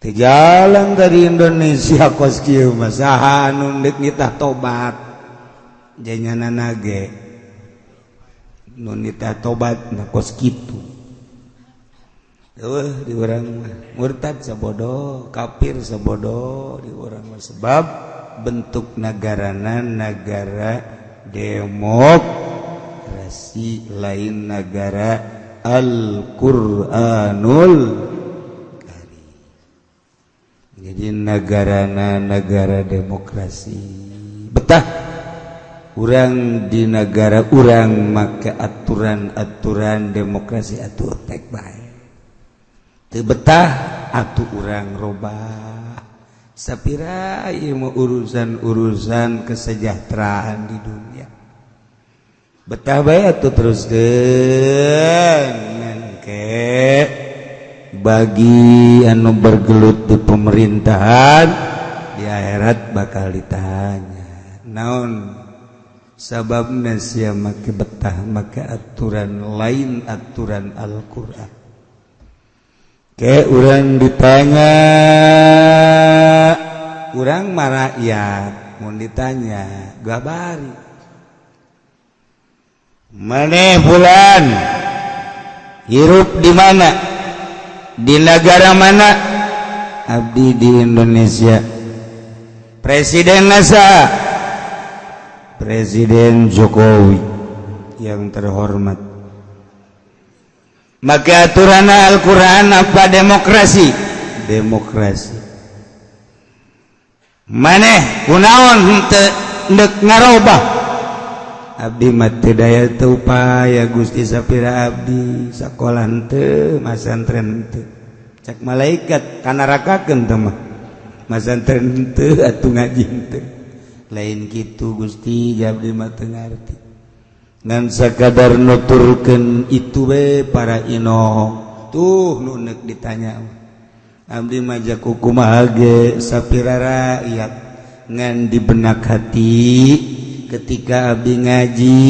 Teu jalan dari Indonesia kos kieu mah. Saha anu deuk nitah tobat? Janyana ge nu nitah tobat na kos kitu. Eueuh, di urang mah murtad sabodo, kafir sabodo di urang mah, sebab bentuk negarana negara demokrasi, lain negara Al-Qur'anul Karim. Jadi negarana negara demokrasi. Betah urang di negara urang make aturan-aturan demokrasi atuh tek bae. Teu betah atuh urang robah. Sapira ieu mah urusan-urusan kesejahteraan di dunia. Betah bae atuh teruskeun, ngan ke bagi anu bergelut di pemerintahan, di akhirat bakal ditanya naon sababna sia make betah make aturan lain aturan Al-Qur'an. Ke urang ditanya, urang mah rakyat, mun ditanya gabari maneh bulan hirup di mana, di negara mana? Abdi di Indonesia. Presiden NASA Presiden Jokowi yang terhormat. Maka aturan Al-Quran apa demokrasi? Demokrasi. Maneh kunaon henteu ndek ngarobah? Abdi mah teu daya teu upaya, Gusti, sapira abdi sakola henteu, masantren henteu. Cek malaikat kanarakakeun teh mah, masantren henteu atuh ngaji henteu. Lain kitu, Gusti, abdi mah teu ngarti, ngan sakadar nuturkeun itu we. Para inohong tuh nu neuk ditanya. Abdi mah jaku kumaha ge sapira rakyat, ngan di benak hati ketika abdi ngaji,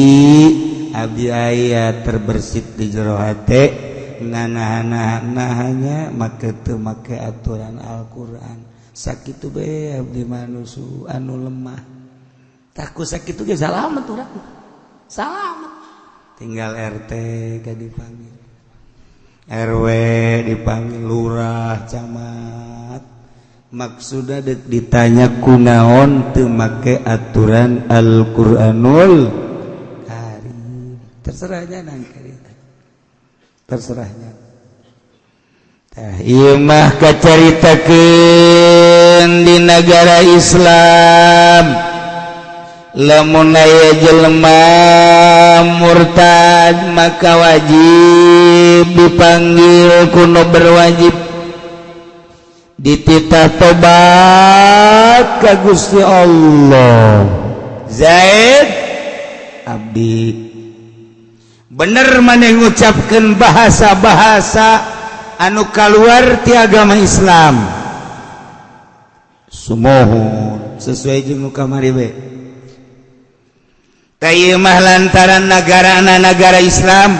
abdi aya terbersit di jero hate nganahan-nahannya make teu make aturan Al-Qur'an. Sakitu be abdi manusia anu lemah. Takut sakitu ge salamet urang, salamet. Tinggal RT ka dipanggil, RW dipanggil, lurah, camat, maksudnya dek ditanya kunaon teu make aturan Al-Qur'anul Karim. Terserahnya nang terserahnya. Tah, ieu mah kacaritakeun di negara Islam. Lamun aya jelema murtad, maka wajib dipanggil ku nu berwajib, dititah tobat ka Gusti Allah. Zaid, abdi. Bener maneh ngucapkeun bahasa-bahasa anu kaluar ti agama Islam? Sumuhun, sesuai jeung nu kamari we. Tah, mah lantaran negara negara Islam,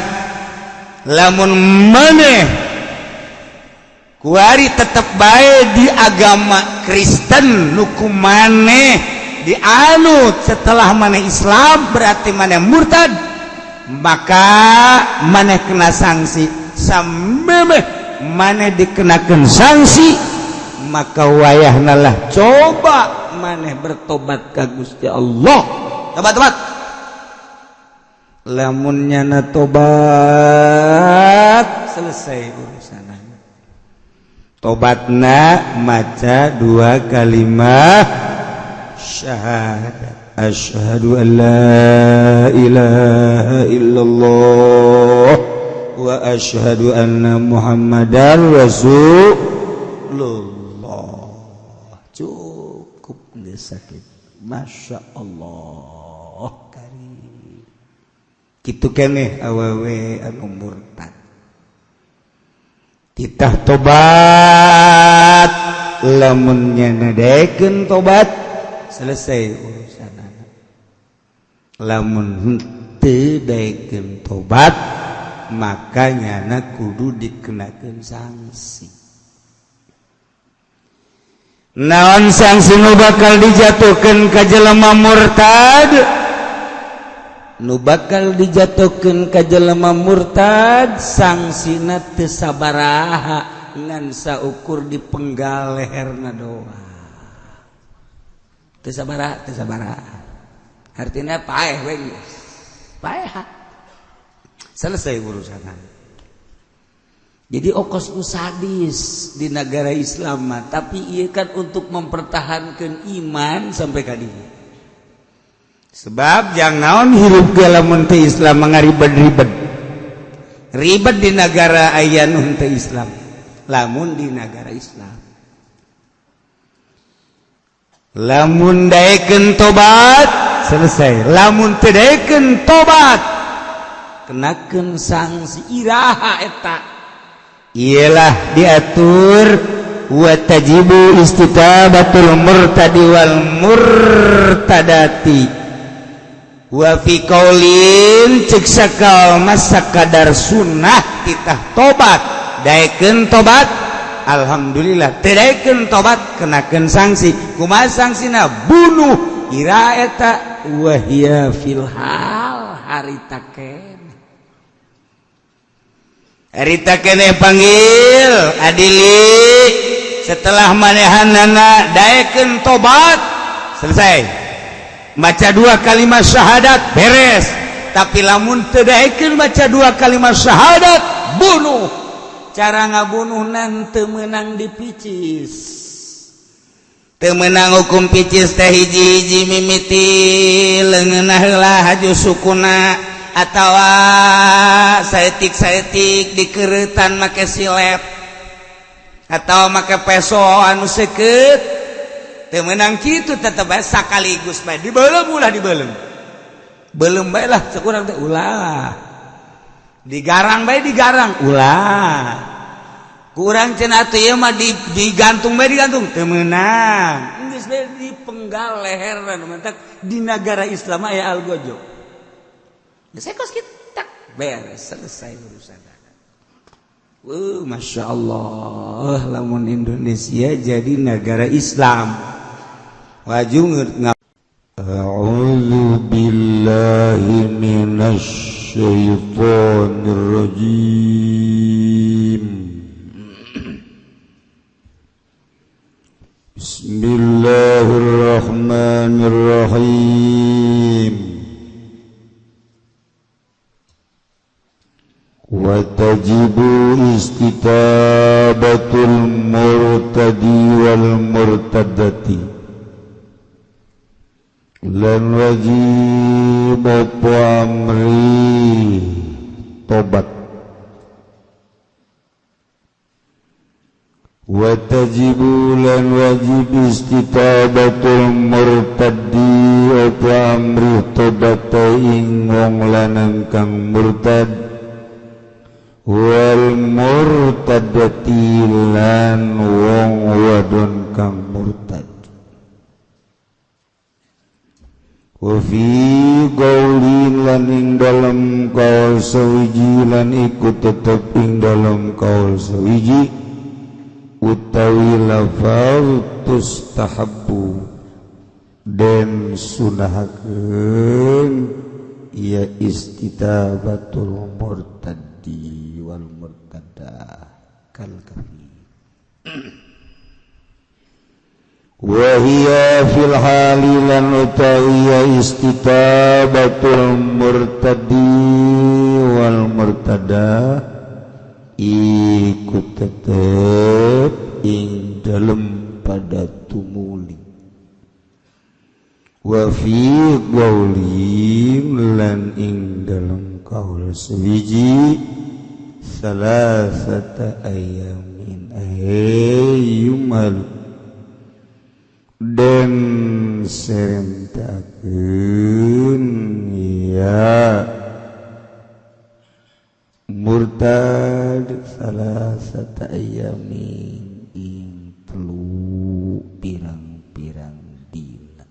lamun maneh kuari tetep bae di agama Kristen nu ku maneh dianut setelah maneh Islam, berarti maneh murtad, maka maneh kena sanksi. Samemeh maneh dikenakan sanksi, maka wayahna lah coba maneh bertobat ka Gusti Allah. Tobat, tobat. Lamun nyana tobat, selesai urusan. Tobatna maca dua kalimat syahadat, asyhadu an la ilaha illallah wa asyhadu anna muhammadar rasulullah. Cukup geus sakit. Masya Allah karim. Kitu keneh awewe anu murtad, titah tobat. Lamun nyana daekeun tobat, selesai urusan. Lamun henteu daekeun tobat, maka nyana kudu dikenakeun sanksi. Naon sanksi nu bakal dijatuhkeun ka jelema murtad? Nu bakal dijatuhkeun ka jelema murtad sangsina teu sabaraha ngan saukur dipenggal leherna doang. Teu sabaraha, teu sabaraha. Artinya paeh we geus. Paeh. Selesai urusan. Jadi okos usadis di negara Islam mah, tapi iya kan untuk mempertahankan iman sampai ka dieu. Sebab jangan naon hirup ge lamun teu Islam mangaribet-ribet. Ribet di negara aya nu teu Islam. Lamun di negara Islam. Lamun daekeun tobat selesai. Lamun teu daekeun tobat kenakeun sanksi iraha eta. Ialah diatur wa tajibu istitabatul murtadi wal murtadati wa fi qaulin cek sakal masa kadar sunnah titah tobat daekeun tobat alhamdulillah teu daekeun tobat kenakeun sanksi kumaha sangsina bunuh ira eta wa hiya fil hal harita keneh harita keneh panggil adili setelah manehanana daekeun tobat selesai maca dua kalimat syahadat beres tapi lamun teu daekeun maca dua kalimat syahadat bunuh cara ngabunuh nan teu meunang dipicis teu meunang hukum picis teh hiji-hiji mimiti leungeunna heula haju sukuna atawa saeutik-saeutik dikeureutan make silet atau make peso anu seukeut teu meunang kitu tetep bae sakaligus bae dibeuleum ulah dibeuleum beuleum bae lah cek urang teh ulah digarang bae digarang ulah kurang cenah atuh ieu mah digantung bae digantung teu meunang geus bae dipenggal leherna nu mantak di nagara Islam aya algojo. Saya kos kita beres selesai urusan. Masya Allah lamun Indonesia jadi negara Islam wajib. A'udzu billahi minasy syaithanir rajim. Bismillahirrahmanirrahim. Wa tajibu istitabatul murtadi wal murtadati lan wajib apa amri tobat wa tajibu lan wajib istitabatul murtadi apa amri tobat ing wong lanang kang murtad wal murtadati lan wong wadon kang murtad wa fi qaulin lan ing dalem kaul sawiji lan iku tetep ing dalem kaul sawiji utawi lafaz tustahabbu den sunahakeun ya istitabatul murtadi wal murtadah kal kafir wa hiya fil hali lan utawiya istitabatul murtadi wal murtadah iku tetep ing dalem pada tumuli wa fi qaulin lan ing dalem kaul sewiji salasata ayamin ayyumal den serentakeun ya murtad salasata ayamin ing telu pirang-pirang dina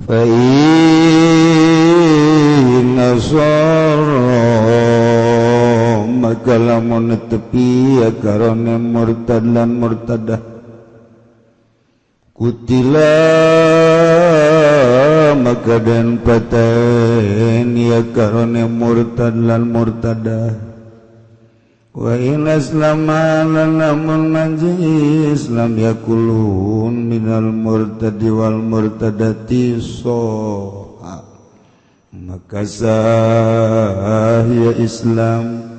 fa inna sarra maka illa lamun netepi ya karone murtad lan murtadah kutila maka dan paten ya karone murtad lan murtadah wa in aslama lan lamun manji Islam yakulun minal murtadi wal murtadati soha maka sah ya Islam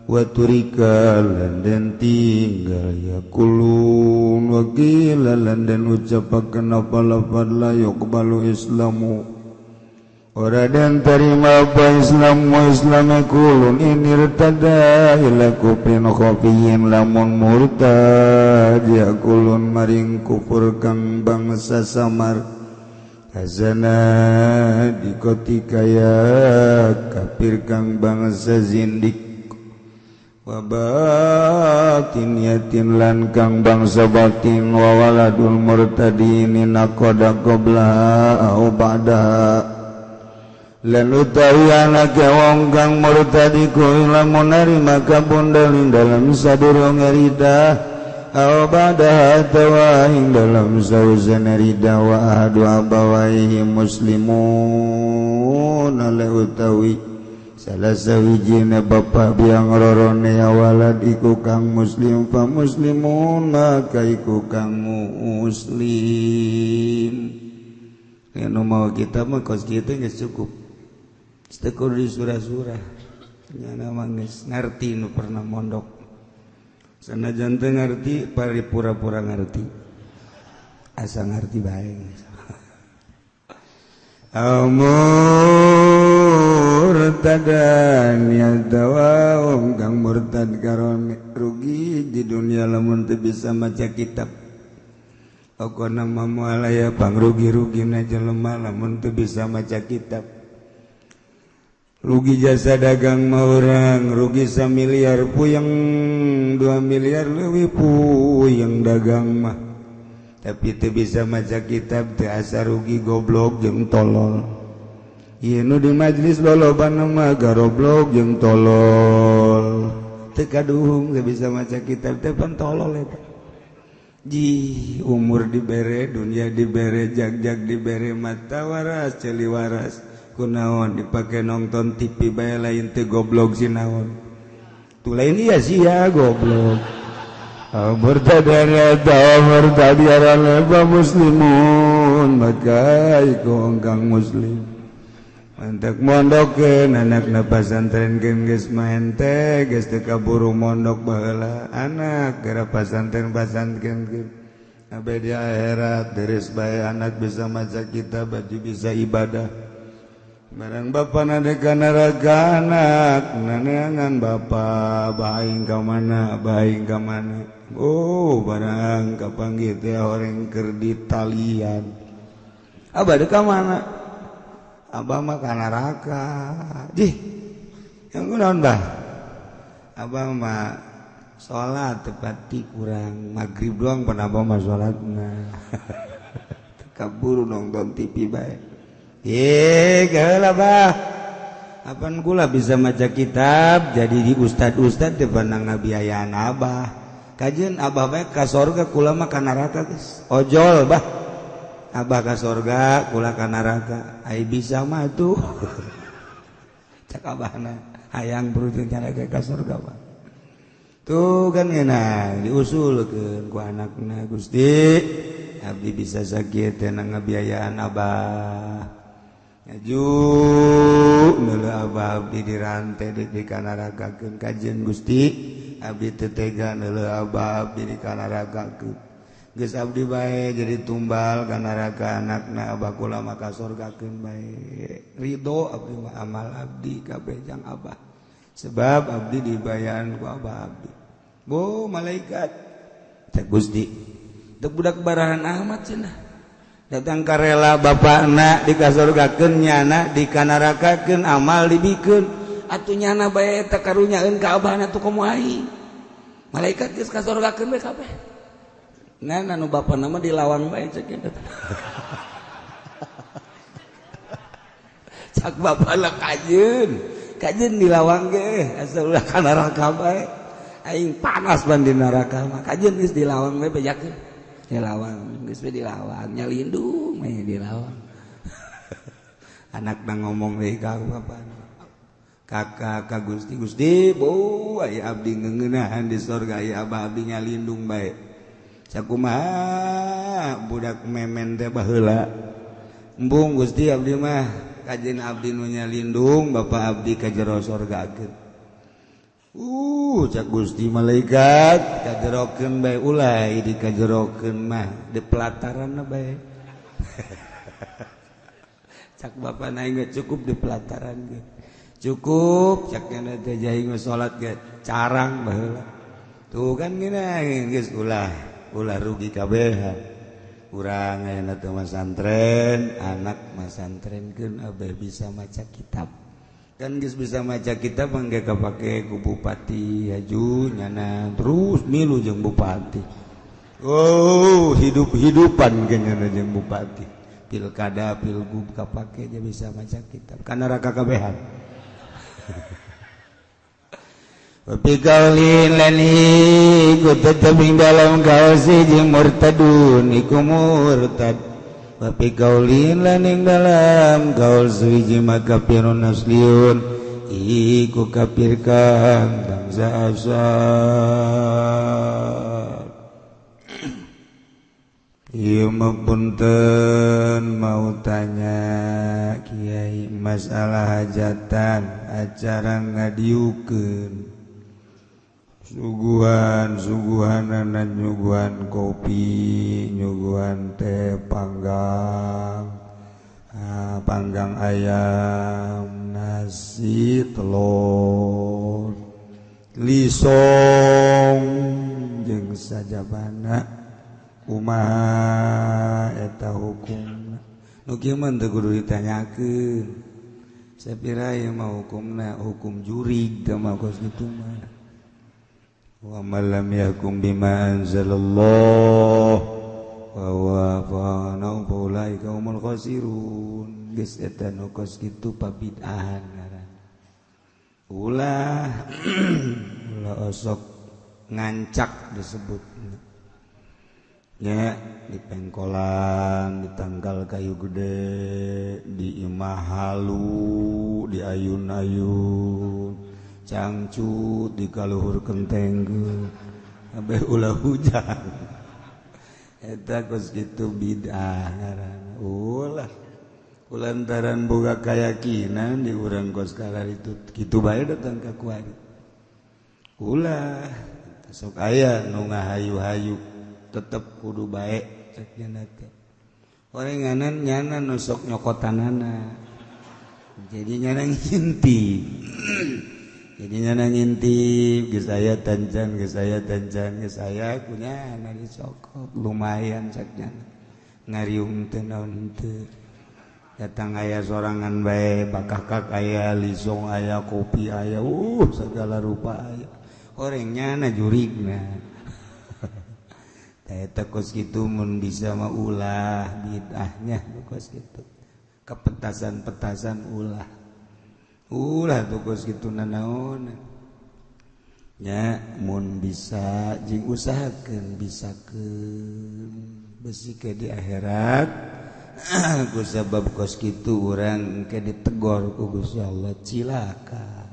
wa turika lan den tinggal yakulun wa qila lan den ucapakeun apa lafad la yuqbalu islamu ora den terima apa Islam wa Islam kulun inirtada ila kufrin khafiyin lamun murtad yakulun maring kufur kang bangsa samar hazana dikoti kaya kafir kang bangsa zindik wa batin yatin lan kang bangsa batin wa waladul murtadin naqada qabla au ba'da lan utawi anake wong kang murtad iku lamun narima kabundel ing dalem sadurunge ridah aw ba'da atawa ing dalem sausane ridah wa ahadu abawaihi muslimun ale utawi salah sawijine bapa biang rorone walad iku kang muslim fa muslimun maka iku kang muslim. Anu mau kita mah kos kitu geus cukup. Teu di surah-surah. Nyana mah geus ngarti nu pernah mondok. Sanajan teu ngarti pari pura-pura ngarti. Asa ngarti bae. Murtadan ya tawa kang murtad karon rugi di dunia lamun teu bisa maca kitab. Pokona mah moal aya pangrugi-rugina jelema lamun teu bisa maca kitab. Rugi jasa dagang mah urang, rugi samiliar puyeng, 2 miliar leuwih puyeng dagang mah. Tapi teu bisa maca kitab teu asa rugi goblok jeung tolol. Ieu nu di majelis lolobana mah garoblok jeung tolol. Teu kaduhung teu bisa maca kitab teh pan tolol eta. Ji umur dibere, dunia dibere, jag-jag dibere, mata waras, ceuli waras. Kunaon dipake nonton TV bae lain teu goblok si naon. Tu lain iya sia goblok. Murtad eta murtad arane muslimun maka iku kang muslim. Mantak mondokeun anakna pasantren geus maen teh geus teu kaburu mondok baheula anak gara pasantren-pasantren sampai di akhirat deres bae anak bisa maca kitab baju bisa ibadah barang bapa nade ka neraka anak naneangan bapa baing ka mana baing ka mana oh barang kapanggih teh horeng keur ditalian abah ka mana abah mah ka neraka jih yang kunaon bah abah mah salat tepati kurang maghrib doang pan abah mah salatna teu kaburu nonton TV bae ye geula bah apan kula bisa maca kitab jadi di ustad-ustad teu pandang ngabiayaan abah kajeun abah bae ka sorga kula mah ka neraka geus ojol bah abah ka sorga kula ka neraka ai bisa mah tuh cak abahna hayang berujung cara ka sorga bah tuh kan ngeunah diusulkeun ku anakna Gusti abdi bisa sakieu teh ngabiayaan abah ngaju neuleuh abah abdi dirante di kanarakakeun kajeun Gusti abdi teu tega neuleuh abah abdi dikanarakakeun geus abdi bae jadi tumbal ka neraka anakna abah kula mah ka sorgakeun bae ridho abdi mah amal abdi kabeh jang abah sebab abdi dibayaan ku abah abdi bo malaikat cek Gusti teu budak barahan amat cenah datang karela bapakna dikasorgakeun nyana dikanarakakeun amal dibikeun atuh nyana bae eta karunyaeun ka abahna tuh komo aing malaikat geus kasorgakeun bae kabeh. Nah, nu bapana mah dilawan bae cek eta. Cak bapana kajeun. Kajeun di lawang ge asal ulah ka neraka bae. Aing panas ban di neraka mah. Kajeun geus di lawang we bejakeun. Di lawang geus we di lawang nyalindung we di lawang. Anakna ngomong deui ka bapana. Kakak ka Gusti, Gusti bu aya abdi ngeuneunahan di sorga, aya abah abdi nyalindung bae. Sakumaha budak memen teh baheula. Embung Gusti abdi mah kajeun abdi nu nyalindung bapak abdi ka jero sorgakeun. Cak Gusti malaikat kajerokeun bae ulah di kajerokeun mah di pelataran bae. Cak bapak naik cukup di pelataran ge. Cukup cak nyana teh jaing salat ge carang baheula. Tuh kan gini geus ulah ulah rugi kabehan. Urang ayeuna teh masantren, anak masantrenkeun abeh bisa maca kitab. Kan geus bisa maca kitab mangga kapake ku bupati haju nyana terus milu jeung bupati. Oh, hidup-hidupan ge nyana jeung bupati. Pilkada, pilgub kapake dia bisa maca kitab. Kana neraka kabehan. Pikaulin lani ku tetep ing dalam kaos hiji murtadun iku murtad. Pikaulin lan ing dalam kaos hiji maka kafirun asliun iku kafir kang bangsa asal. Ieu mah punten mau tanya kiai masalah hajatan acara ngadiukeun suguhan suguhananan nyuguhan kopi nyuguhan teh panggang panggang ayam nasi telur lisong jeung sajabana kumaha eta hukumna nu kieu mah teu kudu ditanyakeun. Sapira ieu mah hukumna hukum jurig teh mah kos kitu mah. Wa man lam yahkum bima anzalallah wa huwa fa ulaika humul khasirun. Geus eta nu kos kitu pabid'ahan ngaran. Ulah ulah osok ngancak disebut. Nya di pengkolan, di tangkal kayu gede, di imah halu, di ayun-ayun, cangcut di kaluhur kenteng kabeh ulah hujan. Eta kos kitu bid'ah ngaranna. Ulah kulantaran boga kayakinan di urang kos kararitu kitu bae datang ka kuari. Ulah sok aya nu ngahayu-hayu tetep kudu bae cek nyana teh. Orenganan nyana nu sok nyokotanana. Jadi nyana ngintip. Jadi nyana ngintip geus aya tancan, geus aya tancan, geus aya kunyana dicokot lumayan cek nyana. Ngariung teh naon teu. Datang aya sorangan bae, bakakak aya, lisong aya, kopi aya, segala rupa aya. Oreng nyana jurigna. Eta kos kitu mun bisa mah ulah bid'ahnya kos kitu. Kepetasan-petasan ulah. Ulah tuh kos kitu nanaon. Nya mun bisa jeung usahakeun bisakeun besi ke di akhirat. Ku sabab kos kitu urang engke ditegor ku Gusti Allah cilaka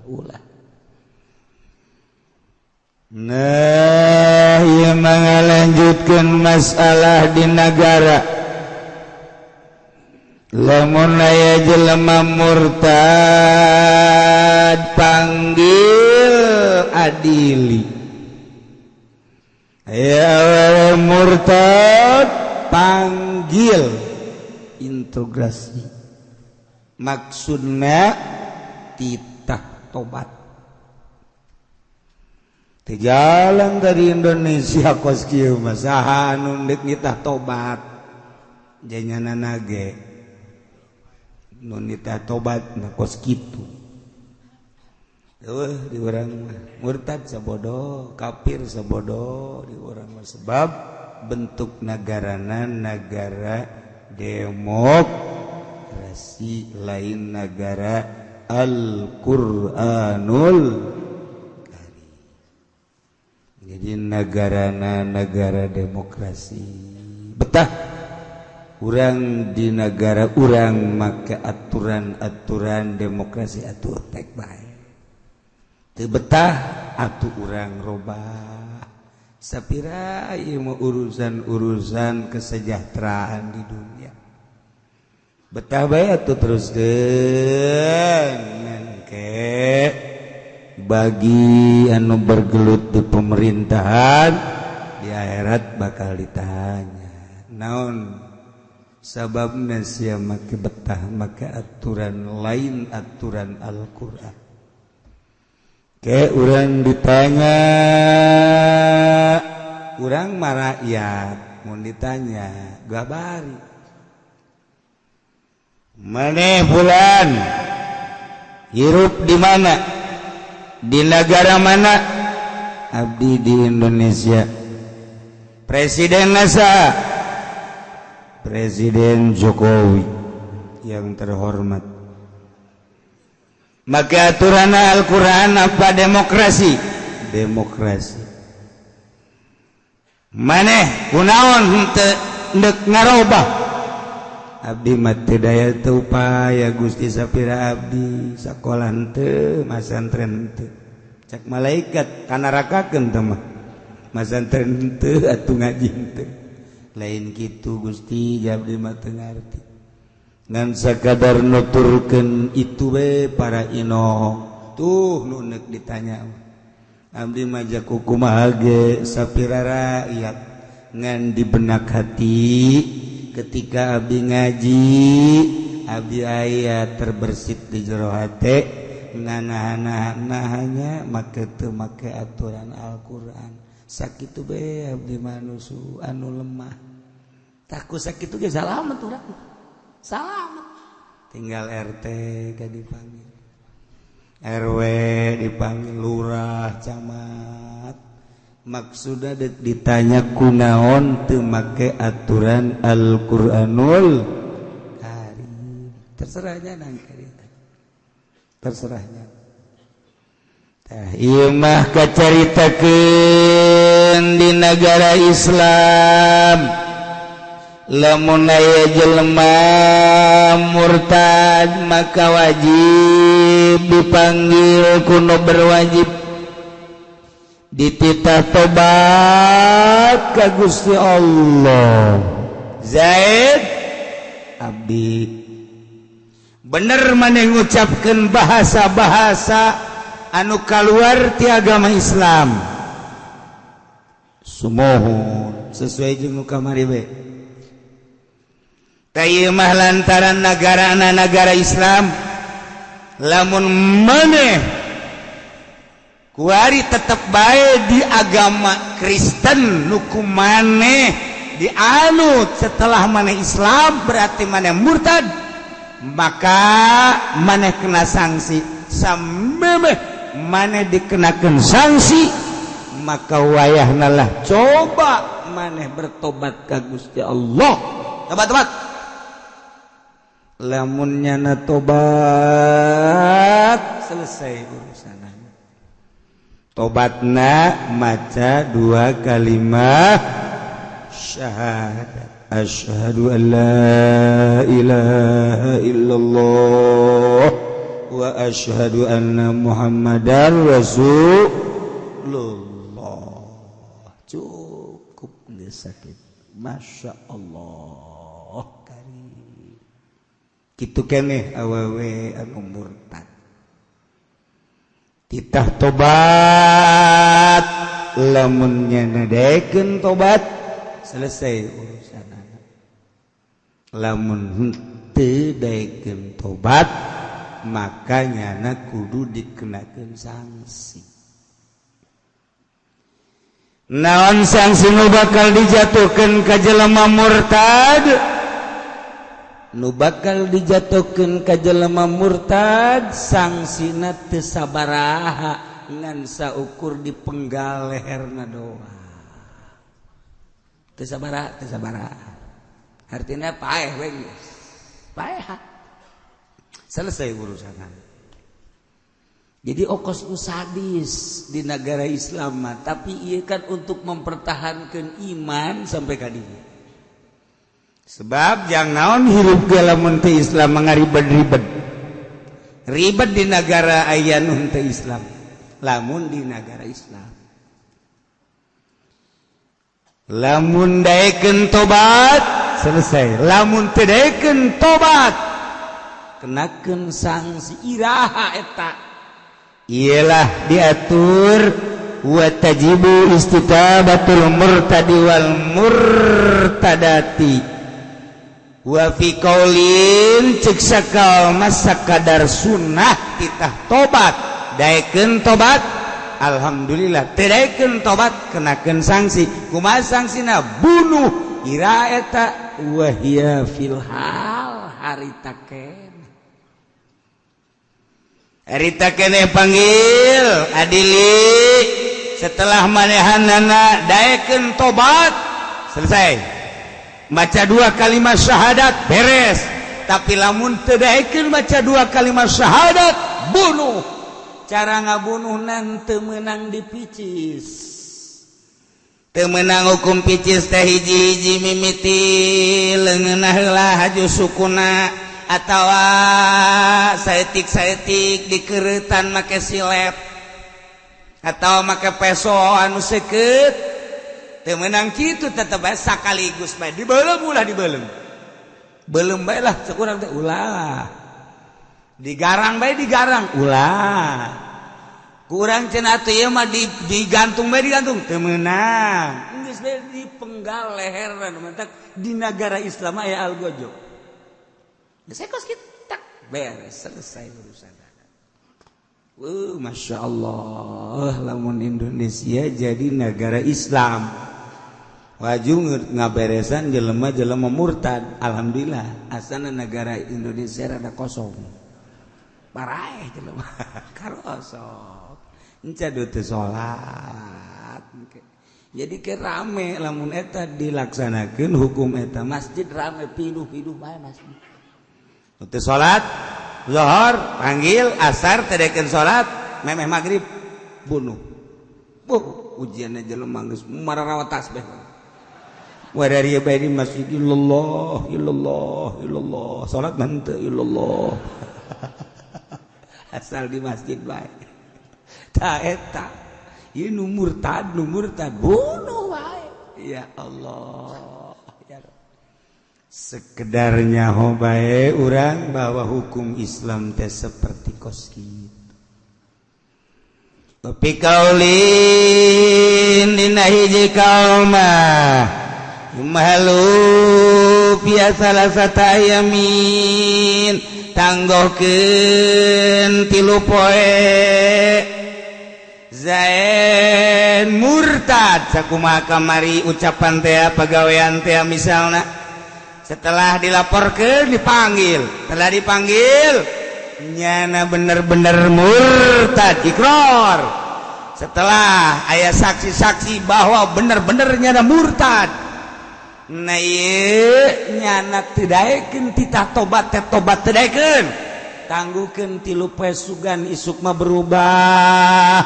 ulah. Nah, ieu mangalanjutkeun masalah di nagara. Lamun aya jelema murtad panggil adili. Aya awewe murtad panggil integrasi. Maksudna titah tobat. Jalan dari Indonesia kos kieu mah saha anu deuk nitah tobat janyana nage nu nitah tobat na kos kitu eueuh di urang mah murtad sabodo kafir sabodo di urang mah sebab bentuk nagarana nagara demokrasi lain nagara Al-Qur'anul Karim. Jadi negarana negara demokrasi, betah urang di negara urang make aturan-aturan demokrasi atuh tek bae. Teu betah atuh urang robah. Sapira ieu mah urusan-urusan kesejahteraan di dunia. Betah bae atuh teruskeun ke bagi anu bergelut di pemerintahan, di akhirat bakal ditanya naon sababna sia make betah make aturan lain aturan Al-Qur'an. Ke urang ditanya, urang mah rakyat mun ditanya gabari maneh bulan hirup di mana, di negara mana? Abdi di Indonesia. Presiden nasa? Presiden Jokowi yang terhormat. Maka aturan Al-Quran apa demokrasi? Demokrasi. Maneh kunaon henteu ndek ngarobah? Abdi mah teu daya teu upaya Gusti, sapira abdi sakola henteu, masantren henteu. Cak malaikat kanarakakeun teh mah. Masantren henteu atuh ngaji henteu. Lain kitu Gusti, abdi mah teu ngarti. Ngan sakadar nuturkeun itu we para ino tuh nu neuk ditanya. Abdi mah jaku kumaha ge sapira rakyat ngan di benak hati ketika abdi ngaji abdi aya terbersit di jero hate nganahan-nahannya make teu make aturan Al-Qur'an. Sakitu be abdi manusu anu lemah. Taku sakitu ge salamet urang. Salamet. Tinggal RT ka dipanggil, RW dipanggil, lurah, camat. Maksudna dek ditanya kunaon teu make aturan Al-Qur'anul Karim. Terserahnya nang carita. Terserahnya. Tah ieu mah kacaritakeun di negara Islam. Lamun aya jelema murtad maka wajib dipanggil kuno berwajib dititah tobat ka Gusti Allah. Zaid abdi bener maneh ngucapkeun bahasa-bahasa anu kaluar ti agama Islam. Sumohun sesuai jeung nu kamari we. Tah mah lantaran negarana negara Islam, lamun maneh kuari tetep bae di agama Kristen nu ku maneh dianut setelah maneh Islam berarti maneh murtad, maka maneh kena sanksi. Samemeh maneh dikenakeun sanksi maka wayahna lah coba maneh bertobat ka Gusti Allah. Tobat-tobat. Lamun nyana tobat selesai urusan. Tobatna maca dua kalimat syahadat. Asyhadu an la ilaha illallah wa asyhadu anna Muhammadar Rasulullah. Cukup geus sakit. Masya Allah karim. Kitu keneh awewe anu murtad. Titah tobat, lamun nyana daekeun tobat selesai urusan anak. Lamun henteu daekeun tobat maka nyana kudu dikenakeun sanksi. Naon sanksi nu bakal dijatuhkeun ka jelema murtad? Nu bakal dijatuhkeun ka jelema murtad sangsina teu sabaraha ngan saukur dipenggal leherna doang. Teu sabaraha, teu sabaraha. Artinya paeh we geus. Paeh. Selesai urusan. Jadi okos nu sadis di negara Islam mah, tapi iya kan untuk mempertahankan iman sampai ka dieu. Sebab jangan naon hirup ge lamun teu Islam mangaribet-ribet. Ribet di negara aya nu teu Islam. Lamun di negara Islam. Lamun daekeun tobat selesai. Lamun teu daekeun tobat kenakeun sanksi. Iraha eta? Ialah diatur wa tajibu istitabatul murtadi wal murtadati wa fi qaulin, cek sakal masa kadar sunnah titah tobat. Daekeun tobat, alhamdulillah. Teu daekeun tobat, kenakeun sanksi. Kumaha sanksina? Bunuh. Ira eta? Wahia fil hal harita keneh. Harita keneh panggil adili. Setelah manehanana daekeun tobat, selesai, maca dua kalimat syahadat, beres. Tapi lamun teu daekeun maca dua kalimat syahadat, bunuh. Cara ngabunuh teu meunang dipicis, teu meunang. Hukum picis teh hiji-hiji mimiti leungeunna heula, haju sukuna, atawa saeutik-saeutik dikeureutan make silet atau make peso anu seukeut. Teu meunang kitu, tetep bae sakaligus bae dibeuleum. Ulah dibeuleum, beuleum bae lah cek urang teh, ulah digarang bae, digarang ulah. Kurang cenah atuh ieu mah digantung bae, digantung teu meunang, geus bae dipenggal leherna. Mantak di negara Islam aya algojo. Geus kos kitu, tak beres, selesai urusan. Masya Allah, lamun Indonesia jadi negara Islam wajib ngaberesan jelema-jelema murtad. Alhamdulillah, asana negara Indonesia rada kosong, paraeh jelema karosok enca teu salat. Jadi ke rame lamun eta dilaksanakeun hukum eta, masjid rame, pinuh-pinuh bae masjid. Teu salat Zohor panggil, asar teu daekeun salat, memeh maghrib bunuh. Buh, ujianna jelema geus mararawa tasbih. Wadari bae di masjid, illallah illallah illallah, salat mah henteu, illallah. Asal di masjid bae. Ta eta ieu nu murtad, nu murtad bunuh bae. Ya Allah. Ya Rabb. Sekedar nyaho bae urang bahwa hukum Islam teh seperti kos kitu. Tapi kaulin dina hiji kaul mah yumhalu biasa salasata ayamin, tanggohkeun 3 poe. Zain murtad sakumaha kamari ucapan teh, pagawean teh misalna. Setelah dilaporkan, dipanggil, telah dipanggil, nyana bener-bener murtad, ikrar. Setelah aya saksi-saksi bahwa bener-bener nyana murtad, nah ieu nyana teu daekeun titah tobat teh, tobat teu daekeun, tangguhkeun 3 poe. Sugan isuk mah berubah,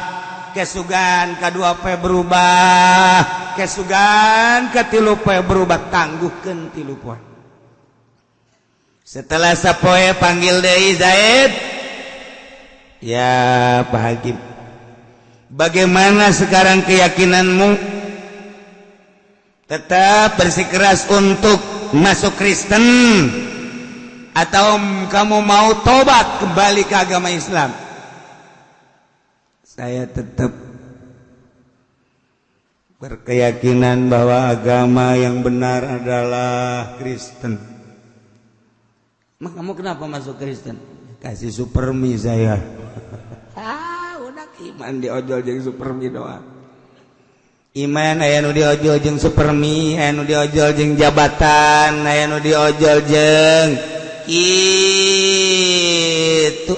kesugan kadua poe berubah, kesugan katilu poe berubah. Tangguhkeun 3 poe. Setelah sapoe panggil deui Zaid. Ya Pak Hakim, bagaimana sekarang keyakinanmu? Tetap bersikeras untuk masuk Kristen atau kamu mau tobat kembali ke agama Islam? Saya tetap berkeyakinan bahwa agama yang benar adalah Kristen. Mak, kamu kenapa masuk Kristen? Kasih supermi saya. Ah, udah iman diojol jeung supermi doang. Iman aya nu diojol jeung supermi, aya nu diojol jeung jabatan, aya nu diojol jeung kitu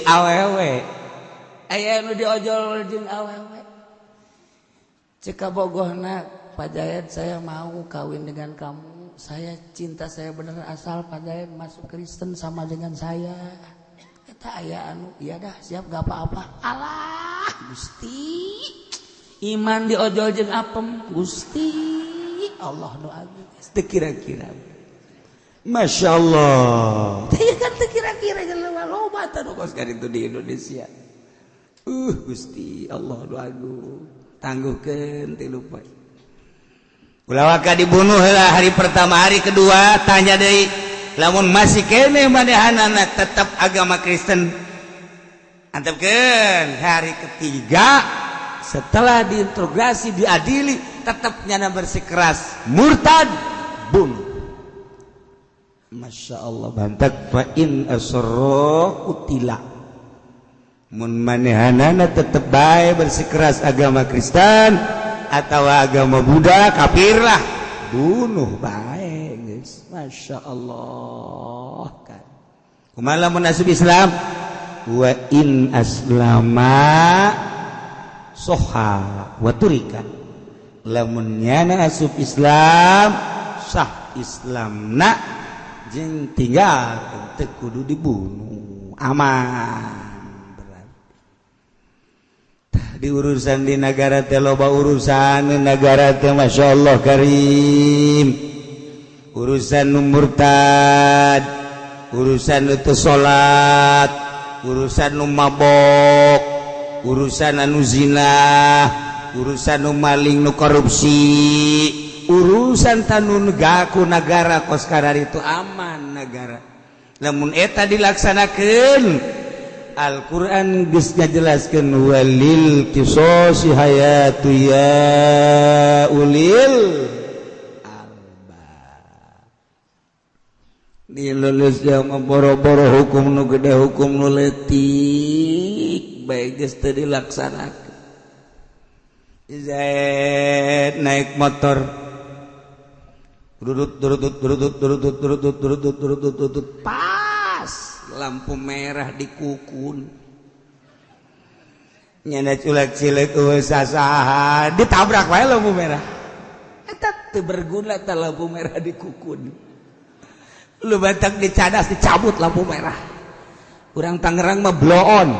awewe. Aya nu diojol jeung awewe. Cek kabogohna, "Pak Jayat, saya mau kawin dengan kamu. Saya cinta, saya bener, asal Pak Jayat masuk Kristen sama dengan saya." Eta Tak aya anu iya dah siap gak apa-apa. Alah Gusti, iman diojol jeung apem Gusti Allah nu agung. Teu kira-kira. Masya Allah. Teu kan teu kira-kira jelema loba tah nu kos kitu di Indonesia. Gusti Allah nu agung. Tangguhkeun 3 poe. Ulah waka dibunuh lah hari pertama, hari kedua tanya deui. Lamun masih keneh manehanana tetap agama Kristen, antepkeun. Hari ketiga setelah diinterogasi, diadili, tetap nyana bersikeras murtad, bunuh. Masya Allah bantak fa in asarra qutila. Mun manehanana tetep bae bersikeras agama Kristen atau agama Buddha, kafir lah, bunuh bae geus. Masya Allah kan. Kumaha lamun asup Islam? Wa in aslama soha wa turika. Lamun nyana asup Islam sah Islamna jeung tinggal teu kudu dibunuh, aman. Berarti di urusan di negara teh loba urusan negara teh Masya Allah karim. Urusan nu murtad, urusan nu teu salat, urusan nu mabok, urusan anu zina, urusan nu maling, nu korupsi, urusan tanun gaku negara kos itu aman negara. Lamun eta dilaksanakeun, Al-Qur'an geus ngajelaskeun walil qisosi hayatu ya ulil albab. Di Indonesia mah boro-boro hukum nu gede, hukum nu leutik bae geus teu dilaksanakeun. Zaid naik motor durut durut durut durut durut durut durut durut, pas lampu merah dikukun, nyana culak cilik eueuh sasaha ditabrak wae lampu merah. Eta teu berguna tah lampu merah dikukun. Lu batak dicadas, dicabut lampu merah. Urang Tangerang mah bloon,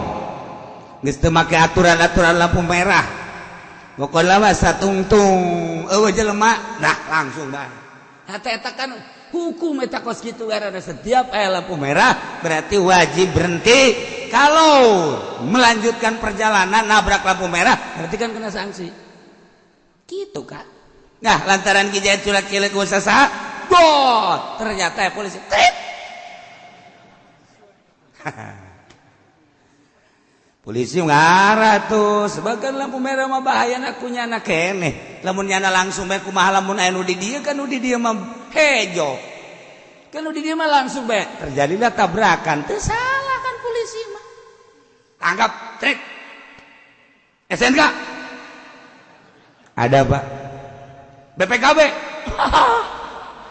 geus teu make aturan-aturan lampu merah. Pokokna mah satungtung eueuh jelema, nah langsung bae. Hata eta kan hukum eta kos kitu karena setiap aya lampu merah berarti wajib berhenti. Kalau melanjutkan perjalanan nabrak lampu merah berarti kan kena sanksi. Gitu kan. Nah, lantaran Ki Zaid culak cilik saha, bot, ternyata ya polisi trit. Polisi ngarah tuh, sebagian lampu merah mah bahaya aku nyana keneh. Lamun nyana langsung bae kumaha lamun aya nu di dieu kan nu di dieu mah hejo. Kan nu di dieu mah langsung bae terjadilah tabrakan. Teu salah kan polisi mah. Tangkap, trik. SNK. Ada, Pak. BPKB.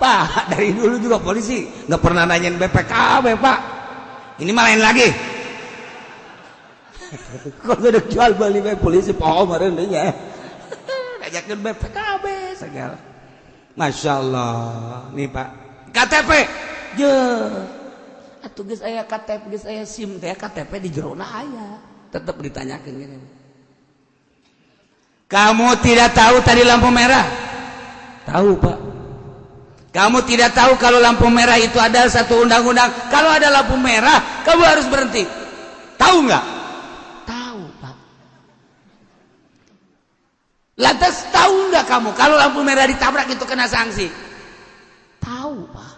Pak, dari dulu juga polisi nggak pernah nanyain BPKB, Pak. Ini mah lain lagi. Kalau udah jual beli bae polisi poho meureun deui nya. Ngajakeun BPKB segala. Masya Allah. Nih Pak, KTP. Je. Atuh geus aya KTP, geus aya SIM teh KTP di jerona aya. Tetep ditanyakeun gini. Kamu tidak tahu tadi lampu merah? Tahu, Pak. Kamu tidak tahu kalau lampu merah itu ada satu undang-undang. Kalau ada lampu merah, kamu harus berhenti. Tahu nggak? Tahu, Pak. Lantas tahu nggak kamu kalau lampu merah ditabrak itu kena sanksi? Tahu, Pak.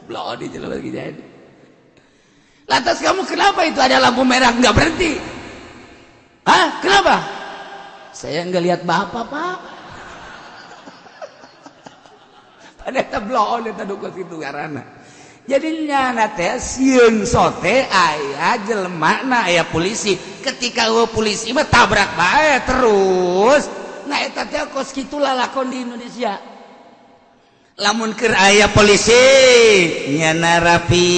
Belum di lagi jadi. Lantas kamu kenapa itu ada lampu merah nggak berhenti? Hah? Kenapa? Saya nggak lihat bapak, Pak. Ada bloon eta duka kitu ngaranna. Jadi nyana teh sieun sote aya jelema na aya polisi. Ketika eueuh polisi mah tabrak bae terus. Nah eta teh kos kitu lalakon di Indonesia. Lamun keur aya polisi nyana rapi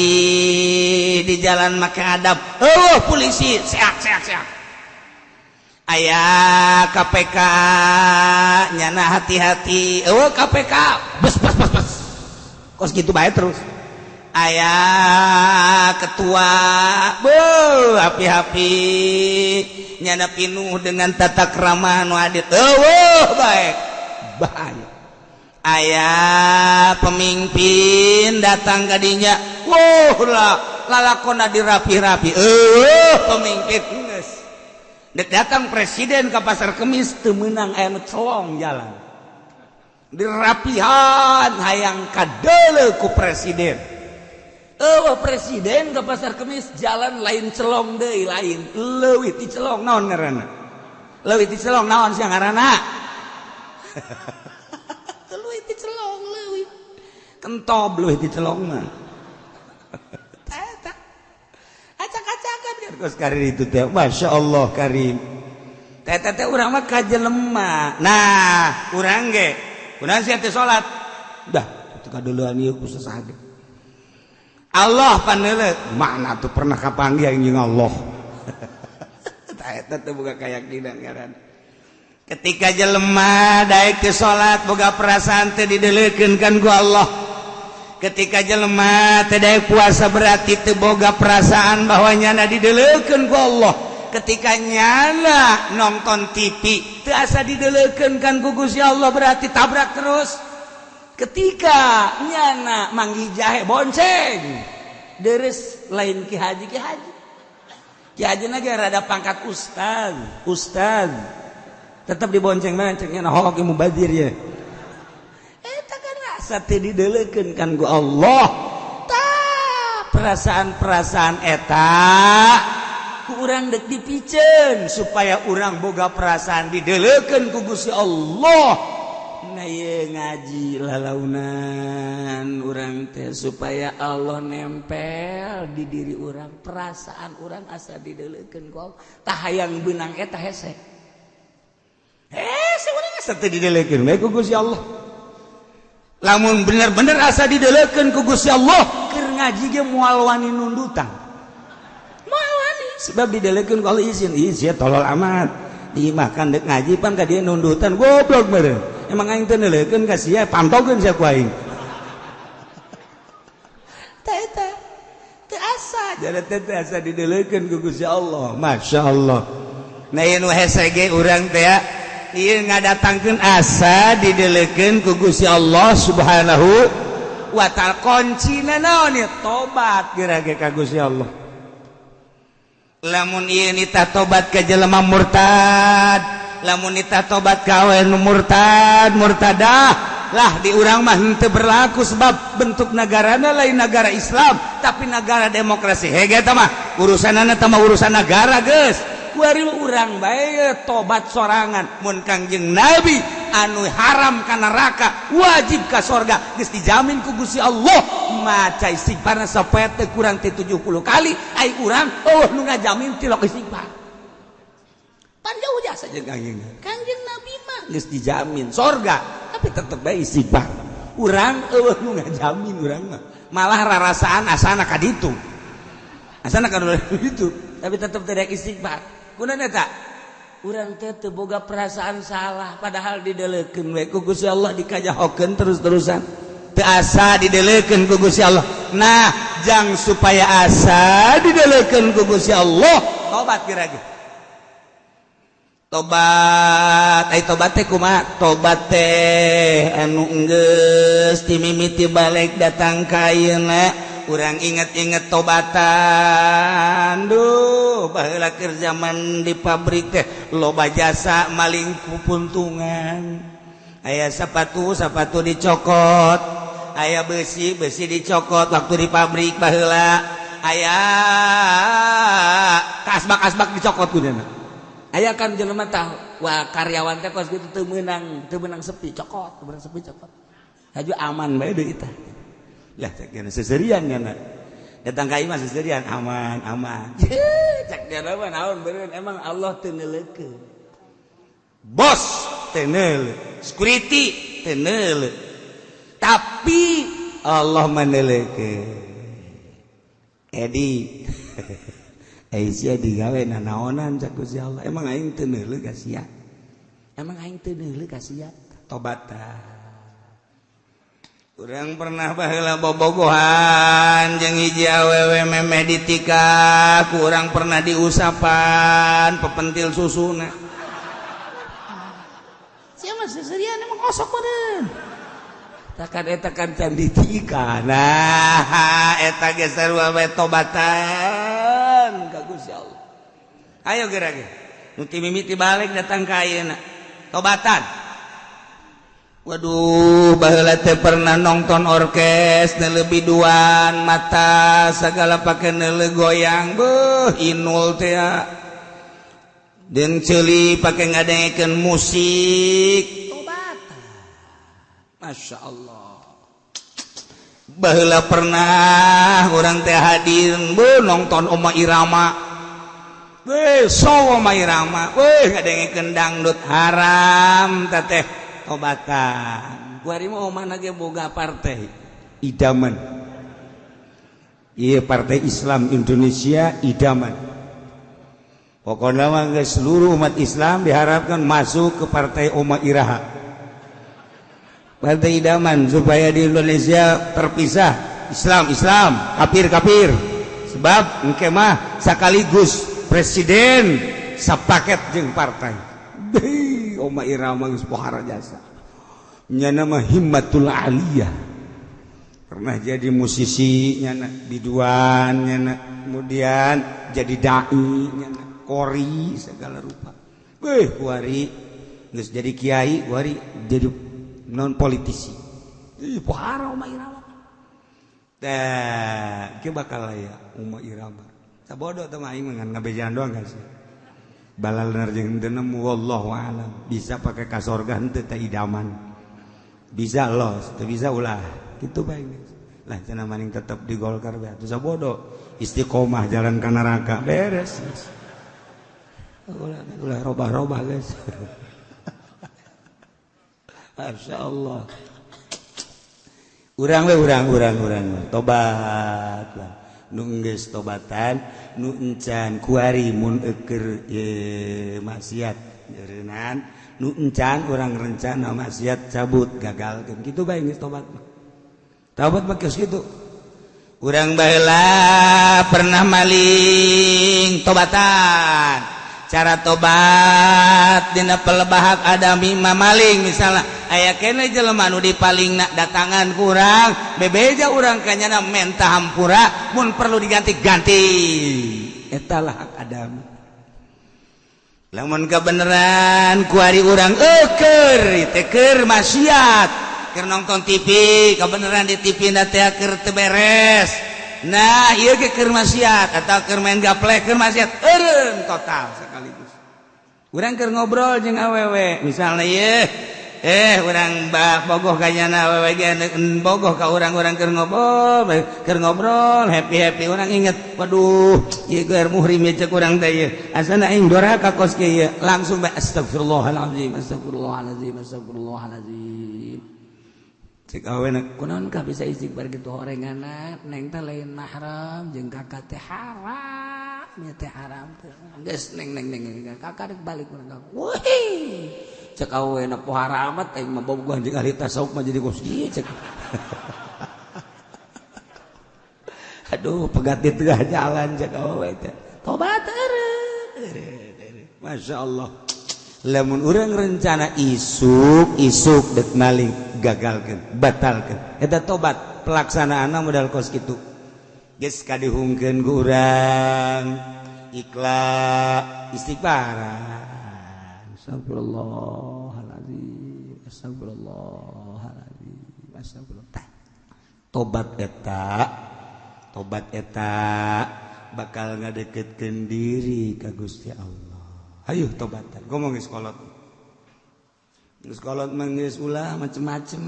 di jalan make adab. Eueuh polisi seak seak seak. Aya KPK nyana hati-hati. Eueuh KPK bes bes bes bes. Kos gitu bae terus. Aya ketua, beuh, happy-happy, nyana pinuh dengan tata krama nu adil, eueuh baik baik. Aya pemimpin datang ka dinya, wuh lah, lalakona dirapi-rapi, eueuh pemimpin geus. Dek datang presiden ke Pasar Kemis, teu meunang, aya nu celong jalan dirapihan, hayang kadeuleu ku presiden. Oh, presiden ke Pasar Kemis, jalan lain celong deui, lain leuwih ti celong. Naon ngaranna leuwih ti celong? Naon sia ngaranna leuwih ti celong? Leuwih kentob, leuwih ti celong mah. Eta acak-acakan kan kos karir itu teh. Masya Allah karim, teh teh urang mah ka jelema. Nah, urang ge kunaon sia teh salat dah teu kaduluan ieu ku sasaha? Allah paneuleuh mana tuh pernah kapanggih jeung Allah. Tah, eta teh boga keyakinan ngaran. Ketika jelema daek teu salat, boga perasaan teu dideleukeun kan ku Allah. Ketika jelema teu daek puasa, berarti teu boga perasaan bahwa nyana dideleukeun ku Allah. Ketika nyana nonton TV teu asa dideleukeun kan ku Gusti Allah, berarti tabrak terus. Ketika nyana manggih jahe, bonceng deres, lain ki haji, ki haji, ki haji lagi rada pangkat ustad, ustad tetap dibonceng mana ceknya. Nah, hoki mubadir ya, eta kan rasa teu dideleukeun kan ku Allah. Ta perasaan-perasaan eta ku urang dek dipiceun supaya urang boga perasaan dideleukeun ku Gusti Allah. Nah, ngaji lalaunan urang teh supaya Allah nempel di diri urang, perasaan urang asa dideleukeun ku Allah. Tah, hayang beunang eta hese, hese urang asa teu dideleukeun bae ku Gusti Allah. Lamun bener-bener asa dideleukeun ku Gusti Allah, keur ngaji ge moal wani nundutan, moal wani, sebab dideleukeun ku Allah. Izin izin, tolol amat dimakan dek ngaji pan ka dia nundutan, goblok meureun. Emang aing teu neuleukeun ka sia? Pantogeun sia ku aing. Tah, eta teu asa jadi teh, teu asa dideleukeun ku Gusti Allah. Masya Allah. Nah, ieu nu hese ge urang teh ieu ngadatangkeun asa dideleukeun ku Gusti Allah Subhanahu wa Ta'ala. Kuncina naon ieu? Tobat geura ge ka Gusti Allah. Lamun ieu nitah tobat ka jelema murtad, lamun nitah tobat ka nu murtad, murtadah lah, di urang mah henteu berlaku, sebab bentuk negarana lain negara Islam tapi negara demokrasi. Hege eta mah urusanana, tah mah urusan negara geus. Kuari urang bae tobat sorangan. Mun Kangjeng Nabi anu haram ka neraka, wajib ka sorga, geus dijamin ku Gusti Allah, maca istighfarna sapoe teu kurang ti 70 kali, ai urang oh nu ngajamin tilok istighfar. Pan jauh jasa jeung Kangjeng. Kangjeng Nabi mah geus dijamin sorga, tapi tetep bae istighfar. Urang eueuh nu ngajamin. Urang mah malah rarasaan asana ka ditu, asana ka ditu, tapi tetep tidak istighfar. Kunaon eta? Urang teh teu boga perasaan salah, padahal dideleukeun we ku Gusti Allah, dikajahokeun terus-terusan, teu asa dideleukeun ku Gusti Allah. Nah, jang supaya asa dideleukeun ku Gusti Allah, tobat kira ge. Tobat ai tobat teh kumaha? Tobat teh anu enggeus ti mimiti balik datang ka ayeuna, urang inget-inget tobatan. Duh, baheula keur zaman di pabrik teh loba jasa maling pupuntungan. Aya sepatu, sepatu dicokot. Aya besi, besi dicokot waktu di pabrik baheula. Aya kasbak, asbak dicokot kunyana. Aya kan jelema tah, wah, karyawan teh kos kitu teu meunang, teu meunang sepi, cokot, teu meunang sepi, cokot. Haju aman bae deui tah. Lah, cek dia seserian kan, datang ka imah seserian, aman aman. Cek dia mah naon beureun, emang Allah teu neuleukeun, bos teu neuleuh, security teu neuleuh, tapi Allah meneuleukeun. Edi, eh, sia digawe nanaonan? Cak Gusti Allah, emang aing teu neuleuh ka sia? Emang aing teu neuleuh ka sia? Tobat tah. Urang pernah baheula bobogohan jeung hiji awewe memeh ditikah, ku urang pernah diusapan pepentil susuna. Sia mah seserian emang osok meureun. Takan eta kan can ditikah. Nah, eta ge sarua we tobatan ka Gusti Allah. Ayo geura ge. Nu ti mimiti balik datang ka ayeuna. Tobatan. Waduh, baheula teh pernah nonton orkes neuleuh biduan mata segala pake neuleuh goyang, beuh inul teh jeung ceuli pake ngadengekeun musik. Tobatan. Masya Allah. Baheula pernah urang teh hadir beuh nonton Oma Irama. Weh, so Oma Irama, weh ngadengekeun dangdut haram teh. Tobatan. Kuari mah omah ge boga partai idaman. Iya, Partai Islam Indonesia idaman. Pokoknya mah geus seluruh umat Islam diharapkan masuk ke Partai Oma Iraha. Partai idaman supaya di Indonesia terpisah Islam Islam, kafir kafir. Sebab engke mah sekaligus presiden sapaket jeung partai. Deui Oma Irama geus pohara jasa. Nyana mah himmatul aliyah. Pernah jadi musisi nyana, biduan nyana, kemudian jadi dai nyana, kori segala rupa. Weh, kuari geus jadi kiai, kuari jadi non politisi. Ih, pohara Oma Irama. Tah, kieu bakal aya Oma Irama. Sabodo teh mah aing mah ngan ngabejaan doang kan sih. Balal jeung teu nemu wallahu alam. Bisa pake ka sorga henteu teh idaman. Bisa los, teu bisa ulah. Kitu bae geus. Lah cenah maning tetep di Golkar bae. Atuh sabodo istiqomah jalan ka neraka beres. Ulah ulah robah-robah geus. Masya Allah. Urang we urang urang urang tobat lah. Nu geus tobatan nu encan kuari mun eukeur maksiat jeureunaan nu encan urang rencana maksiat cabut gagalkeun kitu bae geus tobat mah. Tobat mah geus kitu. Urang baheula pernah maling tobatan. Cara tobat dina pelebahak adami mamaling misalnya aya kene jelema nu dipalingna datangan ku urang bebeja urang ka nyana menta hampura mun perlu diganti-ganti eta lah hak adami. Lamun kebenaran kuari urang eueur teh keur maksiat keur nonton TV kebenaran di TV na teh keur teu beres. Nah ieu ge keur maksiat atau keur main gaplek keur maksiat eureun total sekaligus. Urang keur ngobrol jeung awewe misalnya ieu urang bogoh ka nyana awewe ge bogoh ka urang-urang keur ngobrol happy-happy urang inget waduh ieu keur muhrim cek urang teh ieu asana aing doraka kos kieu ieu langsung bae astagfirullahalazim astagfirullahalazim astagfirullahalazim. Cek awena kunaon ka bisa istighfar kitu horenganna neng teh lain mahram jeung kakak teh haram nya teh haram teh geus neng neng neng kakak rek balik urang wih cek awena pohara amat aing mah bogohan jeung ahli tasawuf mah jadi kos ieu cek. Aduh pegat di tengah jalan cek awewe teh tobat eureun. Masya Allah. Lamun urang rencana isuk isuk dek maling gagalkeun batalkeun eta tobat pelaksanaanna modal kos kitu geus kadihungkeun ku urang ikhlas istighfaran astagfirullahalazim astagfirullahalazim astagfirullah. Tobat eta bakal ngadeketkeun diri ka Gusti Allah. Ayo tobatan ngomong geus kolot. Geus kolot mah geus ulah macem-macem.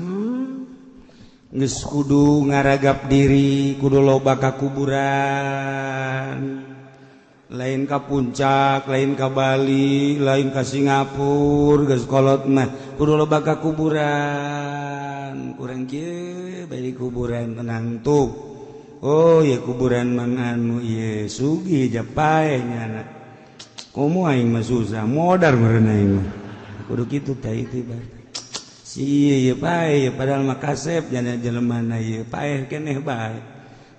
Geus kudu ngaragap diri, kudu loba ka kuburan. Lain ka Puncak, lain ka Bali, lain ka Singapura, geus kolot mah kudu loba ka kuburan. Urang kieu bae di kuburan tenang tuh. Oh ya kuburan mang anu ieu sugih japae nyana. Komo aing mah susah modar meureun aing mah. Kudu kitu teh itu ibarat. Si ieu paeh, padahal mah kasep jana jelemana ieu, paeh keneh bae.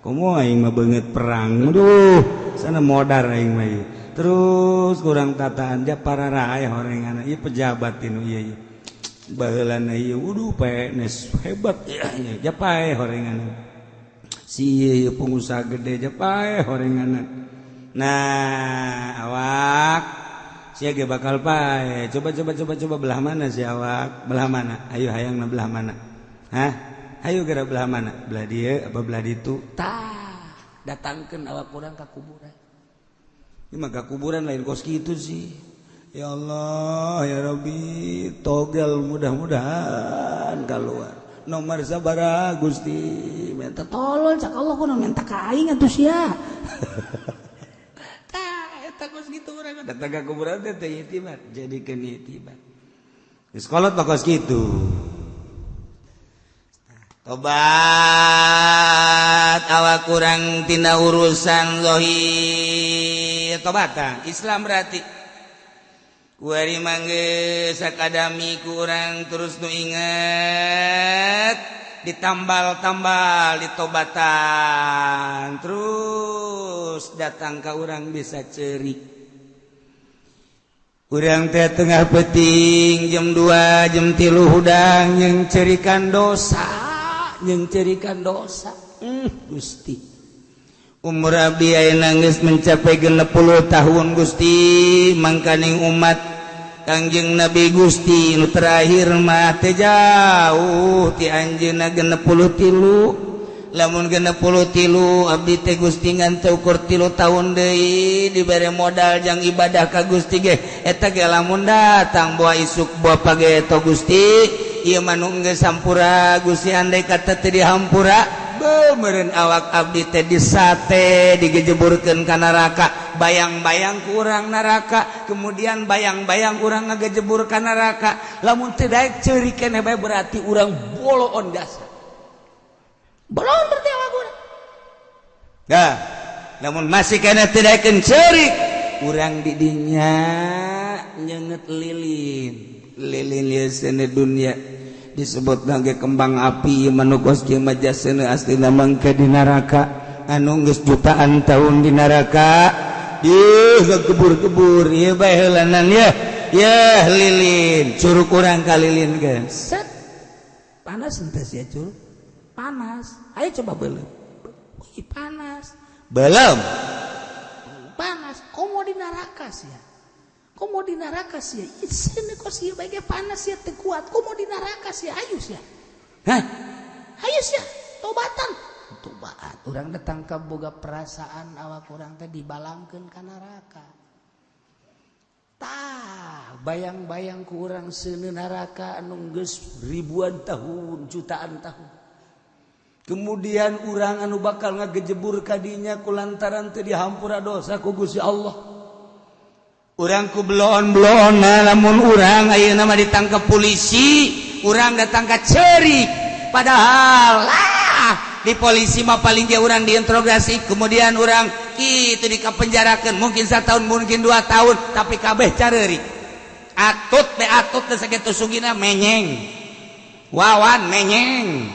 Komo aing mah beungeut perang. Duh, sana modar aing mah ieu. Terus kurang tataan ja pararaeh horengan ieu pejabat tinu ieu ieu. Baheulana ieu wuduh PNS hebat ya, ja paeh horengan. Si ieu pengusaha gede ja paeh horengan. Nah, awak sia ge bakal paeh. Coba coba coba coba belah mana si awak? Belah mana? Ayo hayang na belah mana? Hah? Ayo geura belah mana? Belah dieu apa belah ditu? Tah, datangkeun awak urang ka kuburan. Ini mah ka kuburan lain kos kitu sih. Ya Allah, ya Rabbi, togel mudah-mudahan keluar. Nomor sabaraha Gusti? Minta tolong cak Allah kudu minta ka aing atuh sia. Tah, eta kos kitu urang datang ka kuburan teh teu itibar, jadikeun itibar. Geus kolot mah kos kitu. Tobat awak kurang tina urusan zahir tobatan Islam berarti kuari mangge sakadami kurang terus nu inget ditambal-tambal ditobatan terus datang ka urang bisa cerik. Urang teh tengah peting jam 2 jam 3 hudang yang cerikan dosa, yang cerikan dosa. Gusti, umur abdi ayeuna geus mencapai 60 tahun Gusti, mangkaning umat Kangjeng Nabi Gusti nu terakhir mah teh jauh ti anjeunna 63. Lamun 63 abdi teh Gusti ngan teu ukur 3 tahun deui dibere modal jang ibadah ka Gusti ge eta ge lamun datang boa isuk boa pageto Gusti ieu mah nu geus sampura Gusti, andai kata teu dihampura beumeureuun awak abdi teh disate digejeburkeun ka neraka, bayang-bayang ku urang neraka, kemudian bayang-bayang urang ngagejebur ka neraka. Lamun teu daek ceurik keneh bae berarti urang boloon jasa. Boloon berarti awak urang. Dah, lamun masih keneh teu daekeun ceurik, urang di dinya nyeungeut lilin. Lilin ieu seuneu dunia disebut lagi kembang api manukos kieu mah jasana aslina mangke di neraka anu geus jutaan tahun di neraka. Ih, kebur-kebur ieu bae heulanan ye. Yeh lilin, curug urang ka lilin geus. Set. Panas henteu sia curug? Panas. Ayo coba beuleum. Wih, panas. Beuleum. Panas. Komo di neraka sia. Komo di neraka sia. Ih, seuneu kos ieu bae ge panas sia teu kuat. Komo di neraka sia, ayo sia. Hah? Ayo sia, tobatan. Tobat. Urang datang ka boga perasaan awak urang teh dibalangkeun ka neraka. Tah, bayang-bayang ku urang seuneu neraka anu geus ribuan tahun, jutaan tahun. Kemudian urang anu bakal ngagejebur kadinya kulantaran teu dihampura dosa ku Gusti Allah. Urang ku beloon-beloonna lamun urang ayeuna mah ditangkap polisi, urang datang ka ceurik. Padahal lah di polisi mah paling ge urang diinterogasi, kemudian urang kitu dikapenjarakeun mungkin 1 tahun mungkin 2 tahun, tapi kabeh careurik. Atut teh atut teh sakitu sugina menyeng. Wawan menyeng.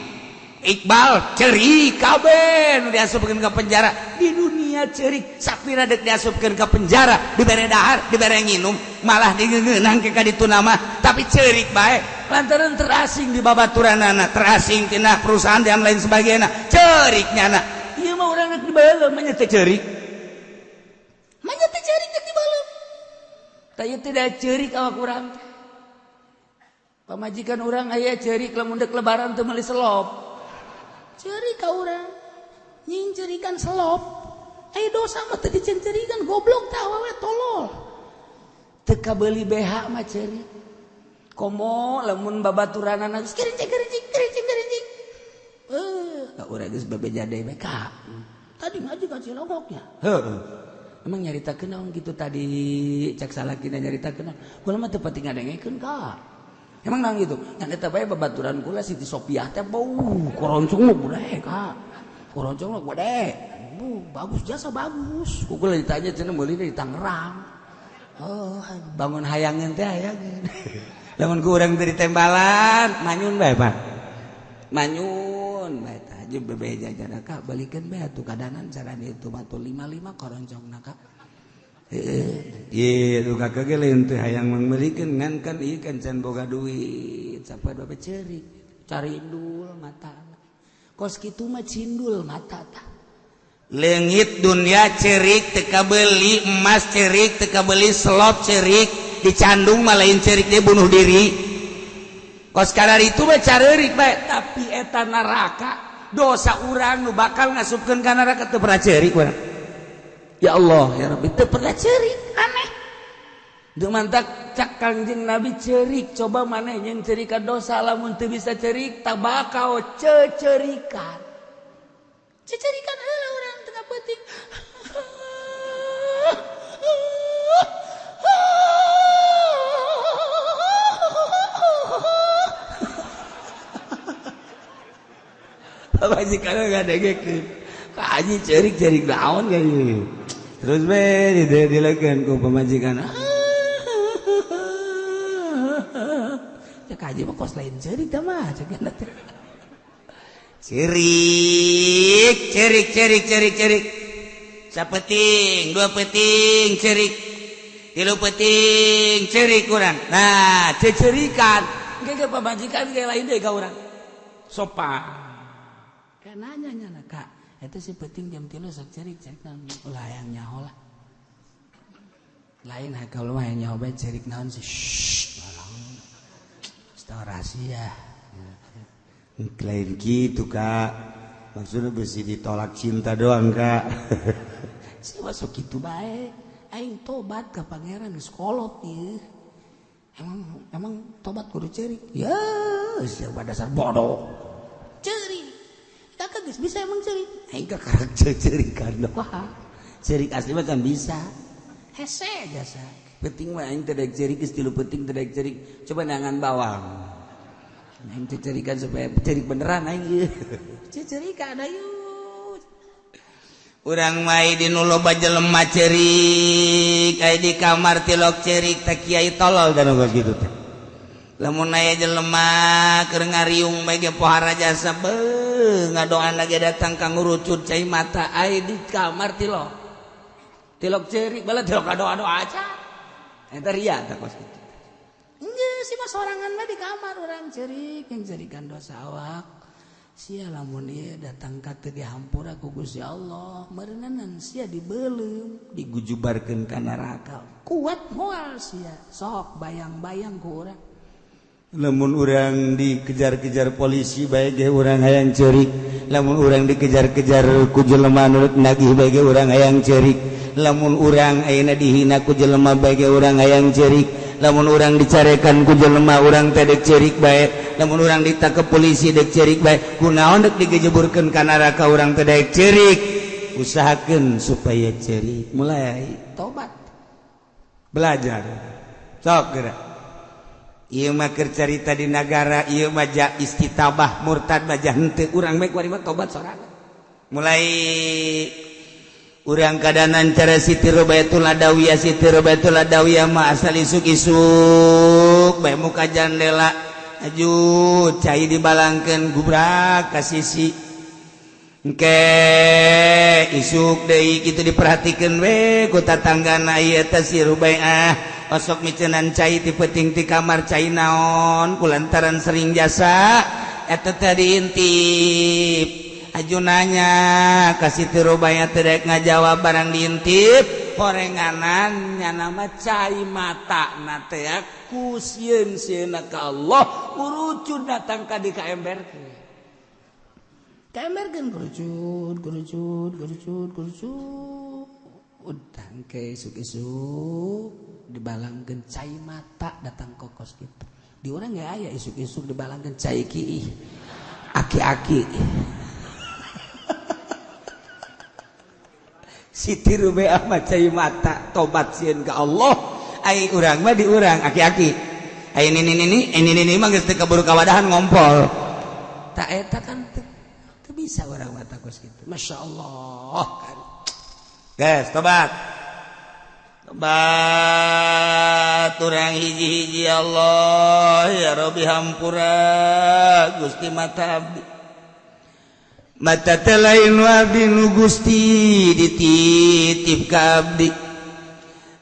Iqbal cerik kabeh nu diasupkeun ka penjara. Di dunia cerik sapira deuk diasupkeun ka penjara, dibere dahar, dibere nginum, malah digeungeunang ke ka ditu nama, tapi cerik bae lantaran terasing di babaturanana, terasing tina perusahaan dan lain sebagainya, cerik nyana. Ieu mah urang rek dibeuleum mah nya teh cerik. Mah nya teh cerik rek dibeuleum. Tah ieu teh da cerik awak urang. Pamajikan urang aya cerik lamun deuk lebaran teu meuli selop. Ceurik ka urang. Nyingcerikan selop. Aya dosa mah teu dicencerikan goblok tah awewe tolol. Teu kabeuli BH mah ceurik. Komo lamun babaturanana geus kerincing kerincing kerincing kerincing. Ka urang geus bebeja deui bae ka. Tadi ngaji ka Cilongoknya. Heuh. Emang nyaritakeun naon kitu tadi cak salakina nyaritakeun naon? Kula mah teu pati ngadengekeun ka. Emang naon gitu? Ngan eta bae babaturan kula Siti Sopiah teh bau koroncong mah gede ka. Koroncong mah gede. Bu, bagus jasa bagus. Ku kula ditanya cenah meuli di Tangerang. Oh, bangun hayangeun teh hayangeun. Lamun ku urang teu ditembalan manyun bae Pak. Manyun bae tah jeung bebe jajana ka balikeun bae atuh kadanan carana itu mah 55 koroncongna ka. Heeh. Ieu tu kakak ge lain teh hayang mangmeulikeun ngan kan ieu kan can boga duit sampai bae ceurik carindul mata. Kos kitu mah cindul mata tah. Leungit dunia cerik teu kabeuli emas cerik teu kabeuli selop cerik dicandung mah lain cerik dia bunuh diri. Kos kadar itu mah careurik bae tapi eta neraka dosa urang nu bakal ngasupkeun ka neraka teu pernah cerik urang. Ya Allah ya Rabbi teu pernah cerik aneh. Teu mantak cak Kangjeng Nabi cerik coba maneh jeung cerika dosa lamun teu bisa cerik tabakau cecerikan. Cecerikan heula urang tengah peuting. Pamajikan ngadengekeun. Ka haji ceurik-ceurik naon ka ieu. Terus we dilekeun ku pamajikan. Cek haji mah kos lain ceurik tah mah cek teh. Cerik, cerik, cerik, cerik, cerik. Sapeting, dua peting, cerik. Tilu peting, cerik urang. Nah, cecerikan. Ge pamajikan ge lain deui ka urang. Sopan. Kayak nanya nyana kak, itu si peting jam 3 sok cerik, cerik naon ulah hayang nyaho lah. Lain kalau mah hayang nyaho bae cerik naon sih. Shh, tahu rahasia. Lain gitu kak, maksudnya besi ditolak cinta doang kak. Saya masuk gitu bae, aing tobat ke pangeran geus kolot ieu. Emang tobat kudu cerik. Ya, siapa dasar bodoh. Cerik. Kakak geus bisa emang cerik. Aing kakarek cerikan doang. Cerik asli mah kan bisa. Hese jasa. Penting mah aing teu daek cerik geus tilu penting teu daek cerik. Coba nangan bawang. Aing teu cerikan supaya cerik beneran aing ieu. Cecerikan ayo. Urang mah di nu loba jelema cerik, aya di kamar tilok cerik teh kiai tolol dan geus kitu teh. Lamun aya jelema keur ngariung bae ge pohara jasa beuh ngadoana ge datang ka ngurucut cai mata aya di kamar tilok. Tilok cerik bala tilok ngadoa-doa aja. Eta ria tah kos kitu. Enggeus si mah sorangan mah di kamar urang cerik yang cerikan dosa awak. Sia lamun ieu datang ka teu dihampura ku Gusti Allah, meureuneunan sia dibeuleum, digujubarkeun ka neraka. Kuat moal sia, sok bayang-bayang ku urang. Lamun urang dikejar-kejar polisi bae ge urang hayang ceurik, lamun urang dikejar-kejar ku jelema nu nagih bae ge urang hayang ceurik, lamun urang ayeuna dihina ku jelema bae ge urang hayang ceurik, lamun urang dicarekan ku jelema urang teh dek ceurik bae, lamun urang ditangkep polisi dek ceurik bae, kunaon dek digejeburkeun ka neraka urang teh dek ceurik. Usahakeun supaya ceurik, mulai tobat, belajar sok geura. Ieu mah keur carita di nagara, ieu mah ja istitabah murtad mah ja henteu urang bae kuari mah tobat sorangan. Mulai urang kadanan cara Siti Rubaitul Adawiyah, Siti Rubaitul Adawiyah mah asal isuk-isuk bae muka jandela aju cai dibalangkeun gubrak ka sisi. Engke isuk deui kitu diperhatikeun we ku tatanggana ieu teh si Rubaiah. Osok micenan cai ti peuting ti kamar cai naon kulantaran sering jasa eta teh diintip. Aju nanya ka Siti Rubaiah teh rek ngajawab barang diintip horenganan nyana mah cai mata na teh ku sieun-sieunna ka Allah ngurucud datang ka di ka emberkeun. Ka emberkeun ngurucud ngurucud ngurucud ngurucud. Udang ke isuk-isuk dibalangkeun cai mata datang kokos gitu. Di urang ge aya isuk-isuk dibalangkeun cai kiih. Aki-aki. Siti Rubaiah mah cai mata tobat sieun ka Allah. Ai urang mah di urang aki-aki. Ai nini mah geus teu kaburu kawadahan ngompol. Ta eta kan teu bisa urang mah kos kitu. Masyaallah. Guys, tobat. Baturang hiji-hiji Allah ya Rabbi hampura Gusti mata abdi. Mata teh lain abdi nu Gusti dititip ka abdi.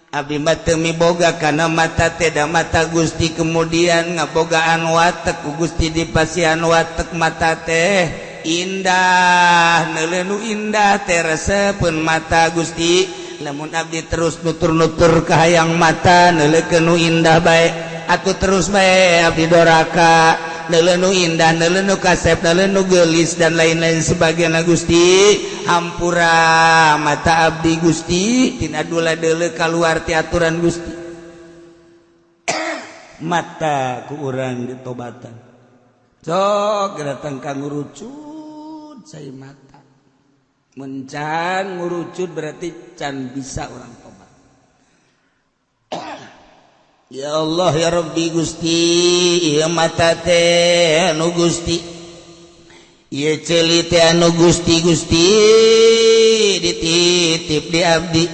Abdi mah teu miboga kana mata teh da mata Gusti kemudian ngabogaan watek ku Gusti dipasihan watek mata teh indah neuleuh nu indah teh resepeun mata Gusti. Lamun abdi terus nutur-nutur kahayang mata neuleukeun nu indah bae atuh terus bae abdi doraka neuleuh nu indah neuleuh nu kasep neuleuh nu geulis dan lain-lain sebagainya Gusti hampura mata abdi Gusti tina dula deuleu kaluar ti aturan Gusti. Mata ku urang ditobatan sok datang ka ngurucut cai mata. Mencan ngurucut berarti can bisa orang tobat. Ya Allah ya Rabbi Gusti ieu mata teh anu Gusti ieu ceuli teh anu Gusti Gusti dititip di abdi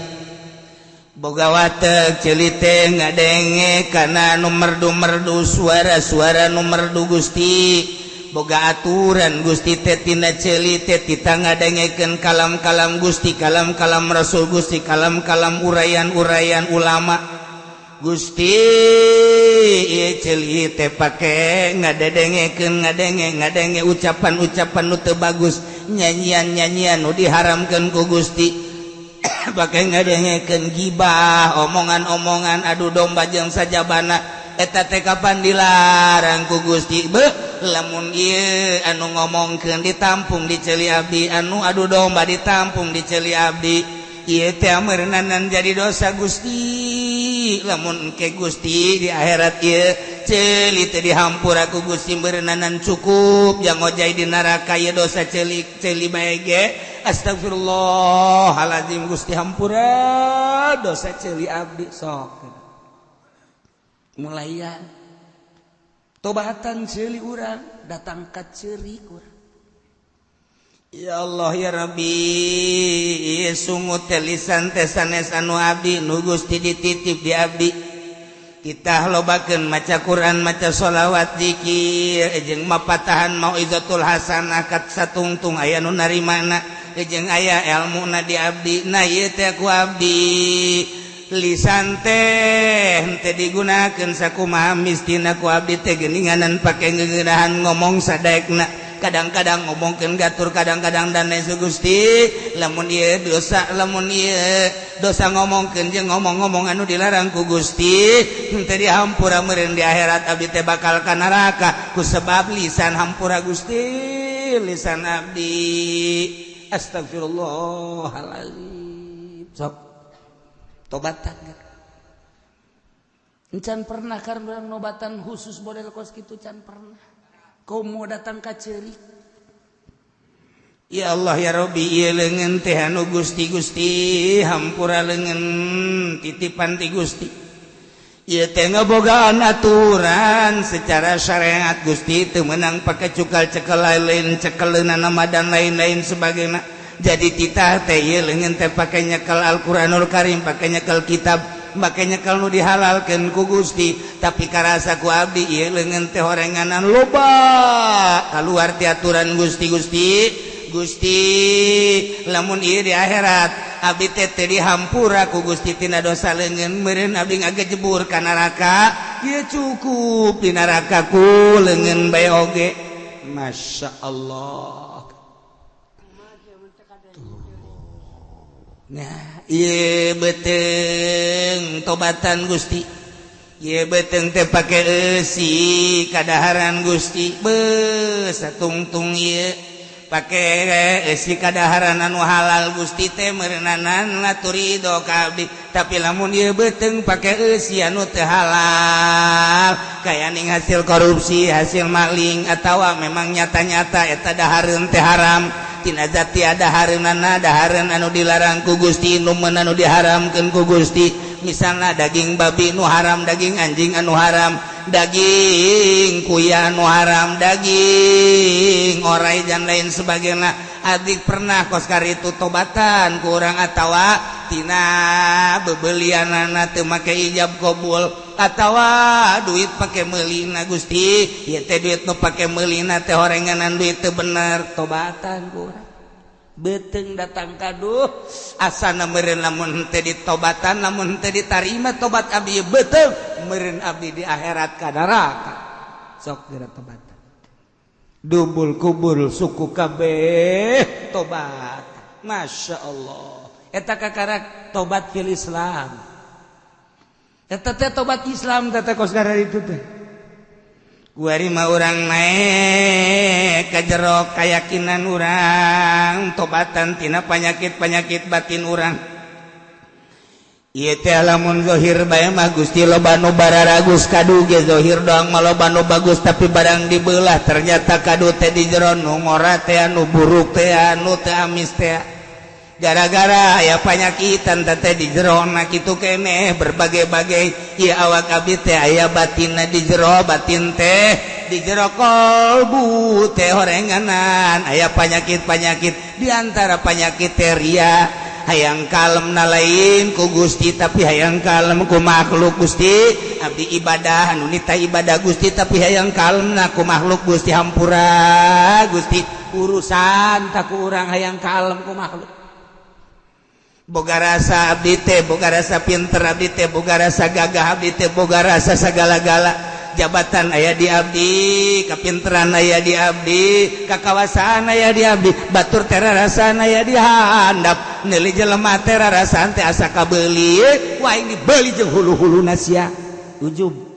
boga watek ceuli teh ngadenge kana anu merdu-merdu suara-suara nu merdu Gusti boga aturan Gusti teh tina ceuli teh tita ngadengekeun kalam-kalam Gusti kalam-kalam Rasul Gusti kalam-kalam uraian-uraian ulama Gusti ieu ceuli teh pake ngadedengekeun ngadenge ucapan-ucapan nu teu bagus nyanyian-nyanyian nu diharamkeun ku Gusti pake ngadengekeun gibah omongan-omongan adu domba jeung sajabana eta teh kapan dilarang ku Gusti beuh lamun ieu anu ngomongkeun ditampung di ceuli abdi anu adu domba ditampung di ceuli abdi ieu teh meureunanan jadi dosa Gusti lamun engke Gusti di akhirat ieu ceuli teh dihampura ku Gusti meureunanan cukup jang ngojay di neraka ieu dosa ceuli ceuli bae ge astagfirullahalazim Gusti hampura dosa ceuli abdi sok mulaian tobatan ceuli urang datang ka ceuri urang. Ya Allah ya Rabbi sungut teh lisan teh sanes anu abdi nu Gusti dititip di abdi kita lobakeun maca Quran maca sholawat zikir jeung mapatahan mauizatul hasanah kat satungtung aya nu narimana jeung aya elmuna di abdi nah ieu teh ku abdi lisan teh henteu digunakeun sakumaha mistina ku abdi teh geuninganan pake ngeunahan ngomong sadaekna kadang-kadang ngomongkeun gatur kadang-kadang dan lain Gusti lamun ieu dosa lamun ieu dosa ngomongkeun jeung ngomong-ngomong anu dilarang ku Gusti henteu dihampura meureun di akhirat abdi teh bakal ka neraka ku sebab lisan hampura Gusti lisan abdi astagfirullahalazim sok tobatan can pernah kan urang nobatan khusus model kos kitu can pernah komo datang ka ceurik. Ya Allah ya Rabbi ieu leungeun teh anu Gusti Gusti hampura leungeun titipan ti Gusti ieu teh ngabogaan aturan secara syariat Gusti teu meunang pake cukal cekel lain cekeleunana dan lain-lain sebagainya. Jadi titah teh ieu leungeun teh pake nyekel Al-Qur'anul Karim pake nyekel kitab make nyekel nu dihalalkeun ku Gusti tapi karasa ku abdi ieu leungeun teh horenganan loba kaluar ti aturan Gusti Gusti Gusti lamun ieu di akhirat abdi teh teu dihampura ku Gusti tina dosa leungeun meureun abdi ngagejebur ka neraka ieu cukup di neraka ku leungeun bae oge. Masya Allah. Nah, ieu beuteung tobatan Gusti. Ieu beuteung teh pake eusi kadaharan Gusti. Beuh satungtung ieu pake eusi kadaharan anu halal Gusti teh meureunanan laturido ka abdi. Tapi lamun ieu beuteung pake eusi anu teu halal, kaya ning hasil korupsi, hasil maling atawa memang nyata-nyata eta dahareun teh haram. Tina zat tiada hareunana dahareun anu dilarang ku Gusti nu meun anu diharamkeun ku Gusti misalna daging babi nu haram daging anjing anu haram daging kuya anu haram daging orai dan lain sebagainya. Adik pernah kos karitu tobatan ku urang atawa tina bebelianana teu make ijab qabul atawa duit pake meulina Gusti ieu teh duit nu pake meulina teh horenganan duit teu bener tobatan ku urang beuteung datang kaduh asana meureun lamun teu ditobatan lamun teu ditarima tobat abdi beuteung meureun abdi di akhirat ka neraka sok geura tobatan dubul kubur suku kabeh tobat. Masya Allah eta kakarak tobat fil Islam eta teh tobat Islam teh kos itu teh kuari mah urang naek ka jero kayakinan urang tobatan tina penyakit-penyakit batin urang. Ieu teh lamun zahir bae mah Gusti loba nu bararagus kadu ge zahir doang mah loba nu bagus tapi barang dibelah ternyata kadu teh di jero nu ngora teh nu buruk teh nu teh amis teh gara-gara aya panyakitan teh di jero na kitu keneh berbagai-bagai ieu awak abdi teh aya batinna di jero batin teh di jero kolbu teh horenganan aya penyakit-penyakit di antara penyakit teh ria hayang kalem na lain ku Gusti tapi hayang kalem ku makhluk Gusti abdi ibadah anu nita ibadah Gusti tapi hayang kalem na ku makhluk Gusti hampura Gusti urusan tak ku urang hayang kalem ku makhluk boga rasa abdi teh boga rasa pinter abdi teh boga rasa gagah abdi teh boga rasa sagala-gala jabatan aya di abdi kapinteran aya di abdi kakawasaan aya di abdi batur teh rarasaan aya di handap neuli jelema teh rarasaan teh asa kabeuli wah ini beuli jeung hulu-huluna sia ujub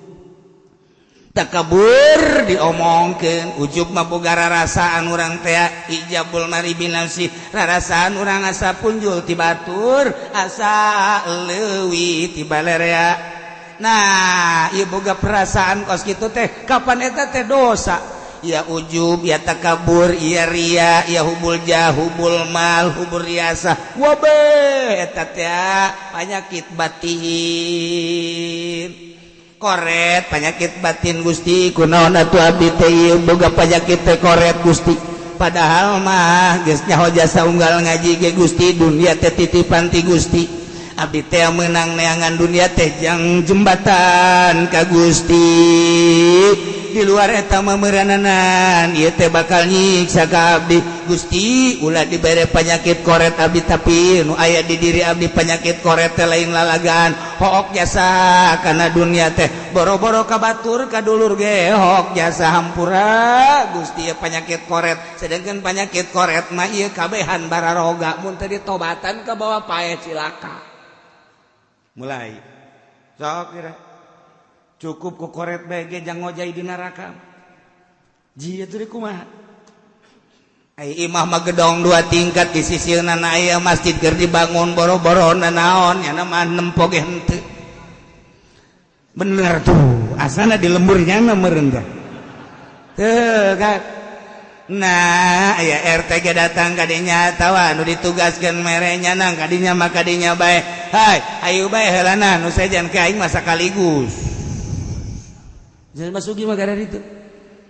takabur diomongkeun ujub mah boga rarasaan urang teh ijabul mari binafsi rarasaan urang asa punjul ti batur asa leuwih ti balerea. Nah, ieu boga perasaan kos kitu teh kapan eta teh dosa? Ya ujub, ya takabur, ya ria, ya hubul jah, hubul mal, hubul riasa. Wabe eta teh penyakit batin. Koret penyakit batin Gusti, kunaon atuh abdi teh ieu boga penyakit teh koret Gusti. Padahal mah geus nyaho jasa unggal ngaji ge Gusti, dunia teh titipan ti Gusti. Abdi teh menang neangan dunia teh jang jembatan ka Gusti di luar eta mah meurananan ieu teh bakal nyiksa ka abdi Gusti ulah dibere penyakit koret abdi tapi nu aya di diri abdi penyakit koret teh lain lalagaan hook jasa kana dunia teh boro-boro ka batur ka dulur ge hook jasa hampura Gusti ieu penyakit koret sedangkan penyakit koret mah ieu kabehan bararoga mun teu ditobatan ka bawa paeh cilaka. Mulai sok kira cukup ku koret bae ge jang ngojay di neraka ji atuh kumaha ai imah mah gedong dua tingkat di sisieuna aya masjid keur dibangun boro-boro naon nya mah nempo ge henteu bener tuh asana di lemburnya mah meureun teh teu kan. Nah, aya RT ge datang kadinya atawa nu ditugaskeun mere nyanang kadinya mah kadinya bae. Hai, ayo bae heulana nu sejen ke aing mah sakaligus. Jelema masugi mah gara ditu.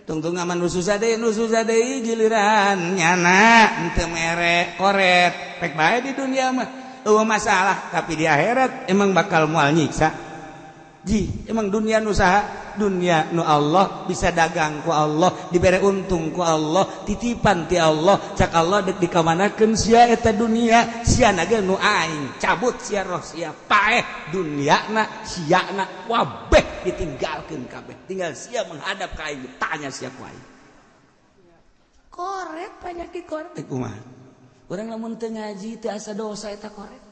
Tungtung aman nu susah deui giliran nyana henteu mere koret. Pek bae di dunia mah eueuh masalah, tapi di akhirat emang bakal moal nyiksa. Ji, emang dunia nu saha? Dunia nu Allah bisa dagang ku Allah dibere untung ku Allah titipan ti Allah cak Allah dek dikamanakeun sia eta dunia sia na ge nu aing cabut sia roh sia paeh duniana siana wabeh ditinggalkeun kabeh tinggal sia menghadap ka aing tanya sia ku aing koret penyakit koret teh kumaha urang lamun teu ngaji teu asa dosa eta koret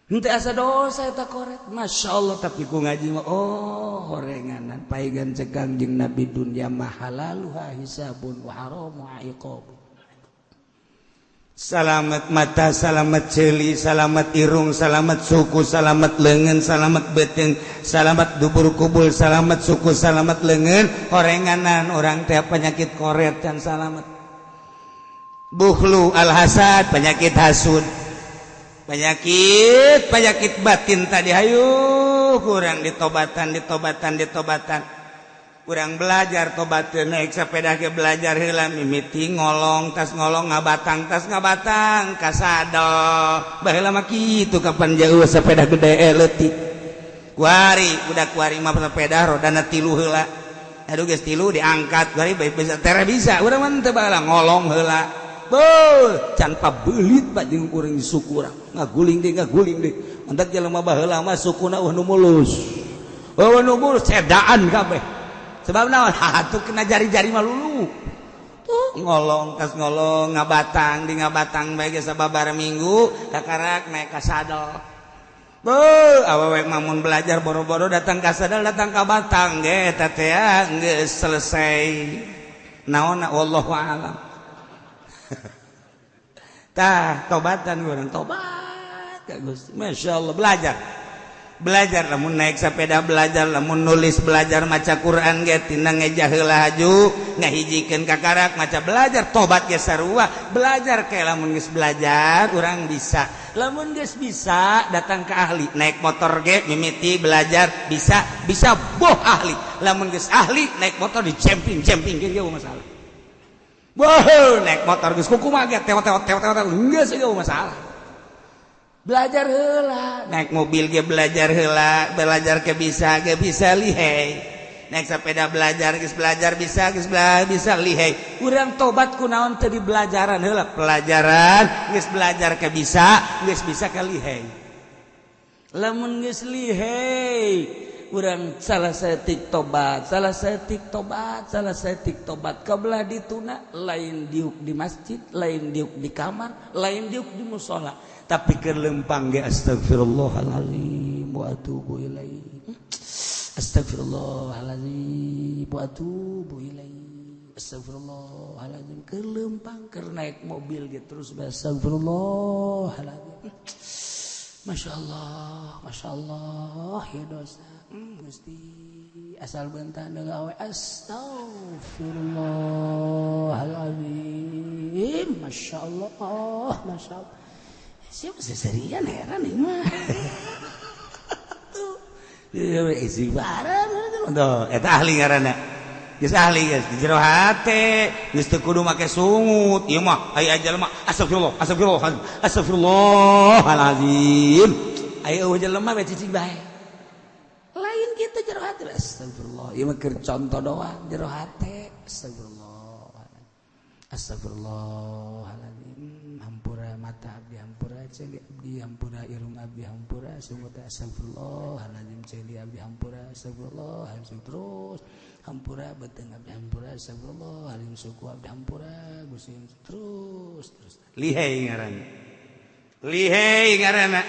henteu asa dosa eta koret Masya Allah tapi ku ngaji mah oh horenganan paegan cekang jeung Nabi dunia mah halaluha hisabun wa haramu iqab. Salamet mata, salamet ceuli, salamet irung, salamet suku, salamet leungeun, salamet beuteung, salamet dubur kubul, salamet suku, salamet leungeun horenganan urang teh penyakit koret can salamet. Bukhlu al-hasad penyakit hasud penyakit penyakit batin tadi hayu kurang ditobatan ditobatan ditobatan Urang belajar tobat naik sepeda ke belajar heula mimiti ngolong tas ngolong ngabatang tas ngabatang ka sadel baheula mah kitu kapan jauh sepeda gede leutik kuari budak kuari mah sepeda rodana tilu heula aduh geus tilu diangkat kuari bisa tere bisa urang mah teu baheula ngolong heula beuh can pabelit pak jeung urang suku urang ngaguling deui mantak jelema baheula mah sukuna eueuh nu mulus eueuh nu mulus cedaan kabeh sebab naon atuh kena jari-jari mah lulu tuh ngolong kas ngolong ngabatang di ngabatang bae geus sababar minggu kakarak naik ka sadel beuh awewe mah mun belajar boro-boro datang ka sadel datang ka batang ge eta teh geus selesai naonna wallahu alam tah tobatan urang tobat ka Gusti masyaallah belajar belajar lamun naik sepeda belajar lamun nulis belajar maca Quran ge tina ngejah heula haju ngahijikeun kakarak maca belajar tobat ge sarua belajar ke lamun geus belajar urang bisa lamun geus bisa datang ke ahli naik motor ge mimiti belajar bisa bisa boh ahli lamun geus ahli naik motor di camping camping ge masalah boh naik motor geus kukumaha ge tewat tewat tewat tewat geus ge masalah belajar heula naik mobil ge belajar heula belajar ke bisa ge bisa lihai naik sepeda belajar geus belajar bisa geus bisa lihai urang tobat kunaon teu di belajaran heula pelajaran geus belajar ke bisa geus bisa ke lihai lamun geus lihai urang salah saeutik tobat salah saeutik tobat salah saeutik tobat kabelah dituna lain diuk di masjid lain diuk di kamar lain diuk di musala tapi keur lempang ge astagfirullahalazim wa atubu ilaih astagfirullahalazim wa atubu ilaih astagfirullahalazim keur lempang keur naik mobil ge terus astagfirullahalazim masyaallah masyaallah ya dosa Gusti asal bentah gawe astagfirullahalazim masyaallah masyaallah siapa seserian heran ini mah tuh istighfaran tuh eta ahli ngaranna geus ahli geus di jero hate geus teu kudu make sungut ieu mah aya jelema astagfirullah astagfirullah astagfirullahalazim aya eueuh jelema we cicing bae lain kitu jero hate astagfirullah ieu mah keur contoh doang jero hate astagfirullah astagfirullahalazim hampura mata abdi hampura ceuli abdi hampura irung abdi hampura sungut astagfirullahalazim ceuli abdi hampura astagfirullahalazim terus hampura beuteung abdi hampura astagfirullahalazim suku abdi hampura Gusti terus terus lihai ngaranna lihai ngaranna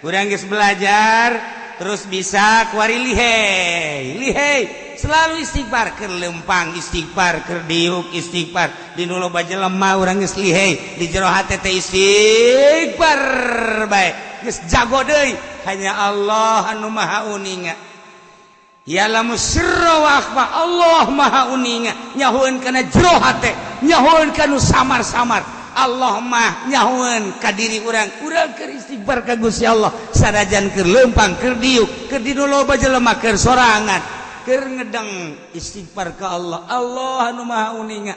urang geus belajar terus bisa kuari lihai lihai selalu istighfar keur lempang istighfar keur diuk istighfar di nu loba jelema urang geus lihai di jero hate teh istighfar bae geus jago deui hanya Allah anu maha uninga ya lamu sirra wa akhfa Allah maha uninga nyahoeun kana jero hate nyahoeun kana samar-samar Allah mah nyahoeun ka diri urang urang keur istighfar ka Gusti Allah sanajan keur lempang keur diuk keur di nu loba jelema keur sorangan keur ngedeng istighfar ka Allah Allah anu maha uninga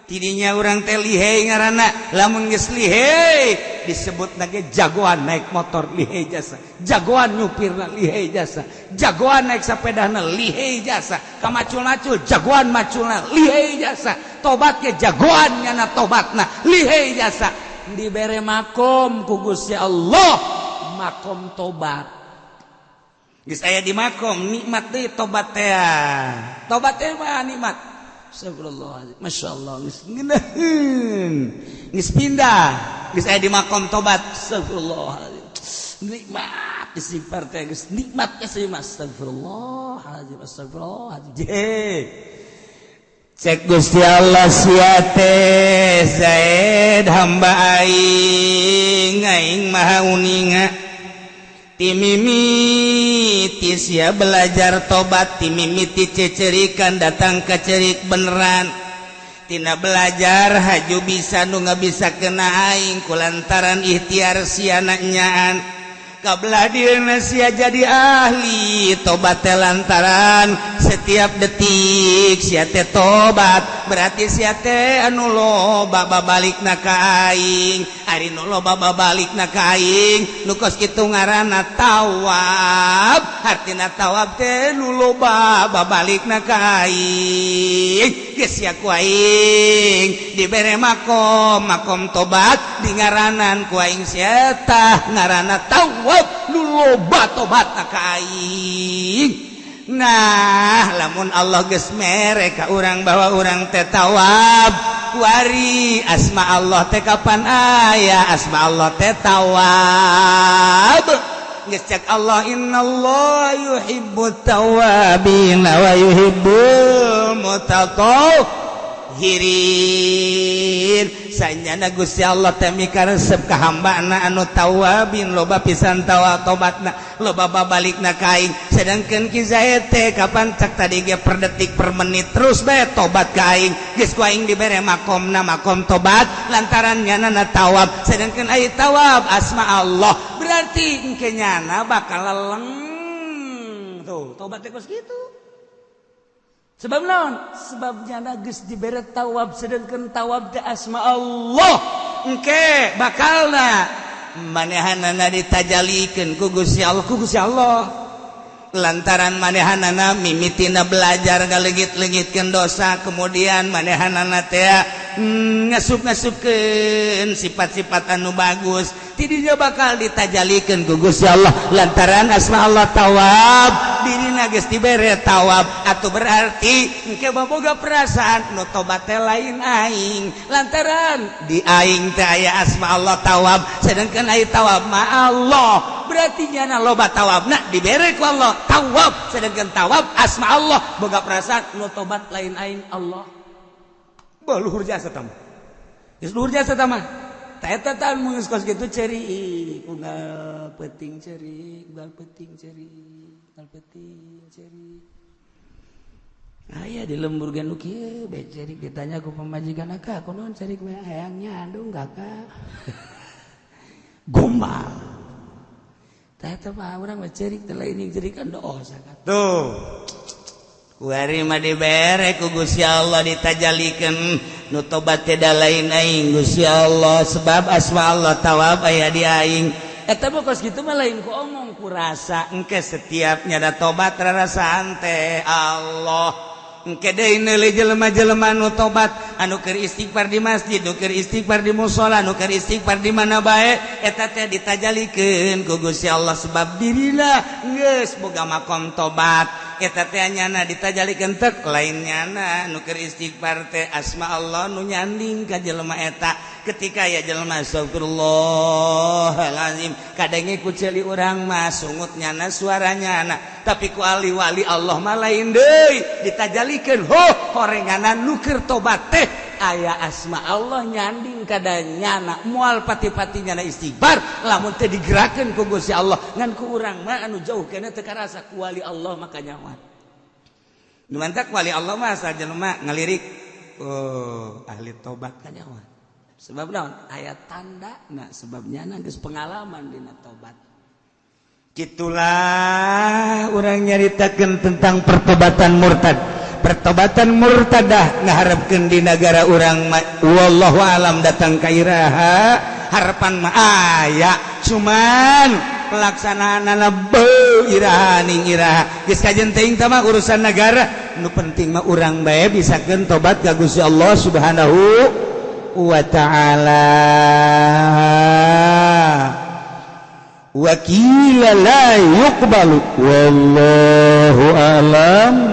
tidinya urang teh lihai ngaranna lamun geus lihai disebutna ge jagoan naik motor lihai jasa jagoan nyupirna lihai jasa jagoan naik sepedana lihai jasa kamacul-macul jagoan maculna lihai jasa tobat ge jagoan nyana tobatna lihai jasa dibere makom ku Gusti Allah makom tobat geus aya di makom nikmat deui tobat teh tobat teh mah nikmat astagfirullahaladzim masyaallah geus ngeunaheun geus pindah geus aya di makom tobat astagfirullahaladzim nikmat istighfar teh geus nikmat geus astagfirullahaladzim astagfirullahaladzim cek Gusti Allah sia teh Zaid hamba aing aing maha uninga timimiti sia belajar tobat timimiti cecerikan datang ke cerik beneran tina belajar haju bisa nu bisa kena aing kulantaran ikhtiar sia nyaan Kabelah dieuna sia jadi ahli tobat teh lantaran setiap detik sia teh tobat, berarti sia teh anu loba babalikna ka aing. Ari nu loba babalikna ka aing nu kos kitu ngaranna tawab. Artina tawab teh nu loba babalikna ka aing. Geus sia ku aing dibere makom, makom tobat dingaranan ku aing sia tah ngaranna tawab nu loba tobat ka aing. Nah, lamun Allah geus mere ka urang bahwa urang teh tawab, kuari asma Allah teh kapan aya asma Allah teh tawab. Geus cek Allah innallaha yuhibbut tawabin wa yuhibbul mutatahhirin. Sanyana Gusti Allah teh mikaresep ka hambana anu tawabin loba pisan tawa tobatna loba babalikna ka aing. Sedangkan Ki Zaid teh kapan cak tadi ge per detik per menit terus bae tobat ka aing. Geus ku aing dibere makomna makom tobat lantaran nyana tawab. Sedangkan ai tawab asma Allah berarti engke nyana bakal leleng. Tuh tobat teh kos kitu. Sebab naon? Sebab nyana geus dibere tawab sedangkan tawab teh asma Allah. Engke bakalna manehanana ditajalikeun ku Gusti Allah, ku Gusti Allah. Lantaran manehanana mimitina belajar ngaleungit-leungitkeun dosa, kemudian manehanana teh ngasup-ngasupkeun sifat-sifat anu bagus, tidinya bakal ditajalikeun ku Gusti Allah lantaran asma Allah tawab. Dirina geus dibere tawab atau berarti engke baboga perasaan nu tobat teh lain aing lantaran di aing teh aya asma Allah tawab, sedangkan aya tawab ma Allah berarti nyana loba tawabna dibere ku Allah tawab, sedangkan tawab asma Allah boga perasaan nu tobat lain aing Allah. Bah luhur jasa tah mah. Geus luhur jasa tah mah. Ta eta tah mun geus kos kitu ceurik unggal peuting ceurik unggal peuting ceurik unggal peuting ceurik. Aya di lembur ge nu kieu bae ceurik ditanya ku pamajikan ka kunaon ceurik mah hayang nyandung kakak. Gombal. Tah eta mah urang mah ceurik teh lain cerikan dosa tuh. Kuari mah dibere ku Gusti Allah ditajalikeun nu tobat teh lain aing Gusti Allah sebab asma Allah tawab aya di aing. Eta mah kos kitu mah lain ku omong ku rasa engke setiap nyada tobat rarasaan teh Allah. Engke deui neuleuh jelema-jelema nu tobat anu keur istighfar di masjid, nu keur istighfar di musala, nu keur istighfar di mana bae eta teh ditajalikeun ku Gusti Allah sebab dirina geus boga makom tobat. Eta teh nyana ditajalikeun tek lain nyana nu keur istighfar teh asma Allah nu nyanding ka jelema eta. Ketika ya jelema astagfirullahalazim kadenge ku ceuli urang mah sungut nyana suara nyana, tapi ku ahli wali Allah mah lain deui ditajalikeun ho horenganan nu keur tobat teh aya asma Allah nyanding kada nyana moal pati-pati nyana istighfar lamun teh digerakeun ku Gusti Allah. Ngan ku urang mah anu jauh keneh teu karasa ku wali Allah maka nyawa. Nu mantak wali Allah mah asal jelema ngalirik oh ahli tobat ka nyawa. Sebab naon? Aya tanda na sebab nyana geus pengalaman dina tobat. Kitulah urang nyaritakeun tentang pertobatan murtad. Pertobatan murtadah ngaharepkeun di negara urang wallahu alam datang ka iraha harapan mah aya cuman pelaksanaanana beuh iraha ning iraha geus kajen teuing tah mah urusan negara. Nu penting mah urang bae bisakeun tobat ka Gusti Allah Subhanahu wa ta'ala. Wa qila la yuqbalu wallahu a'lam.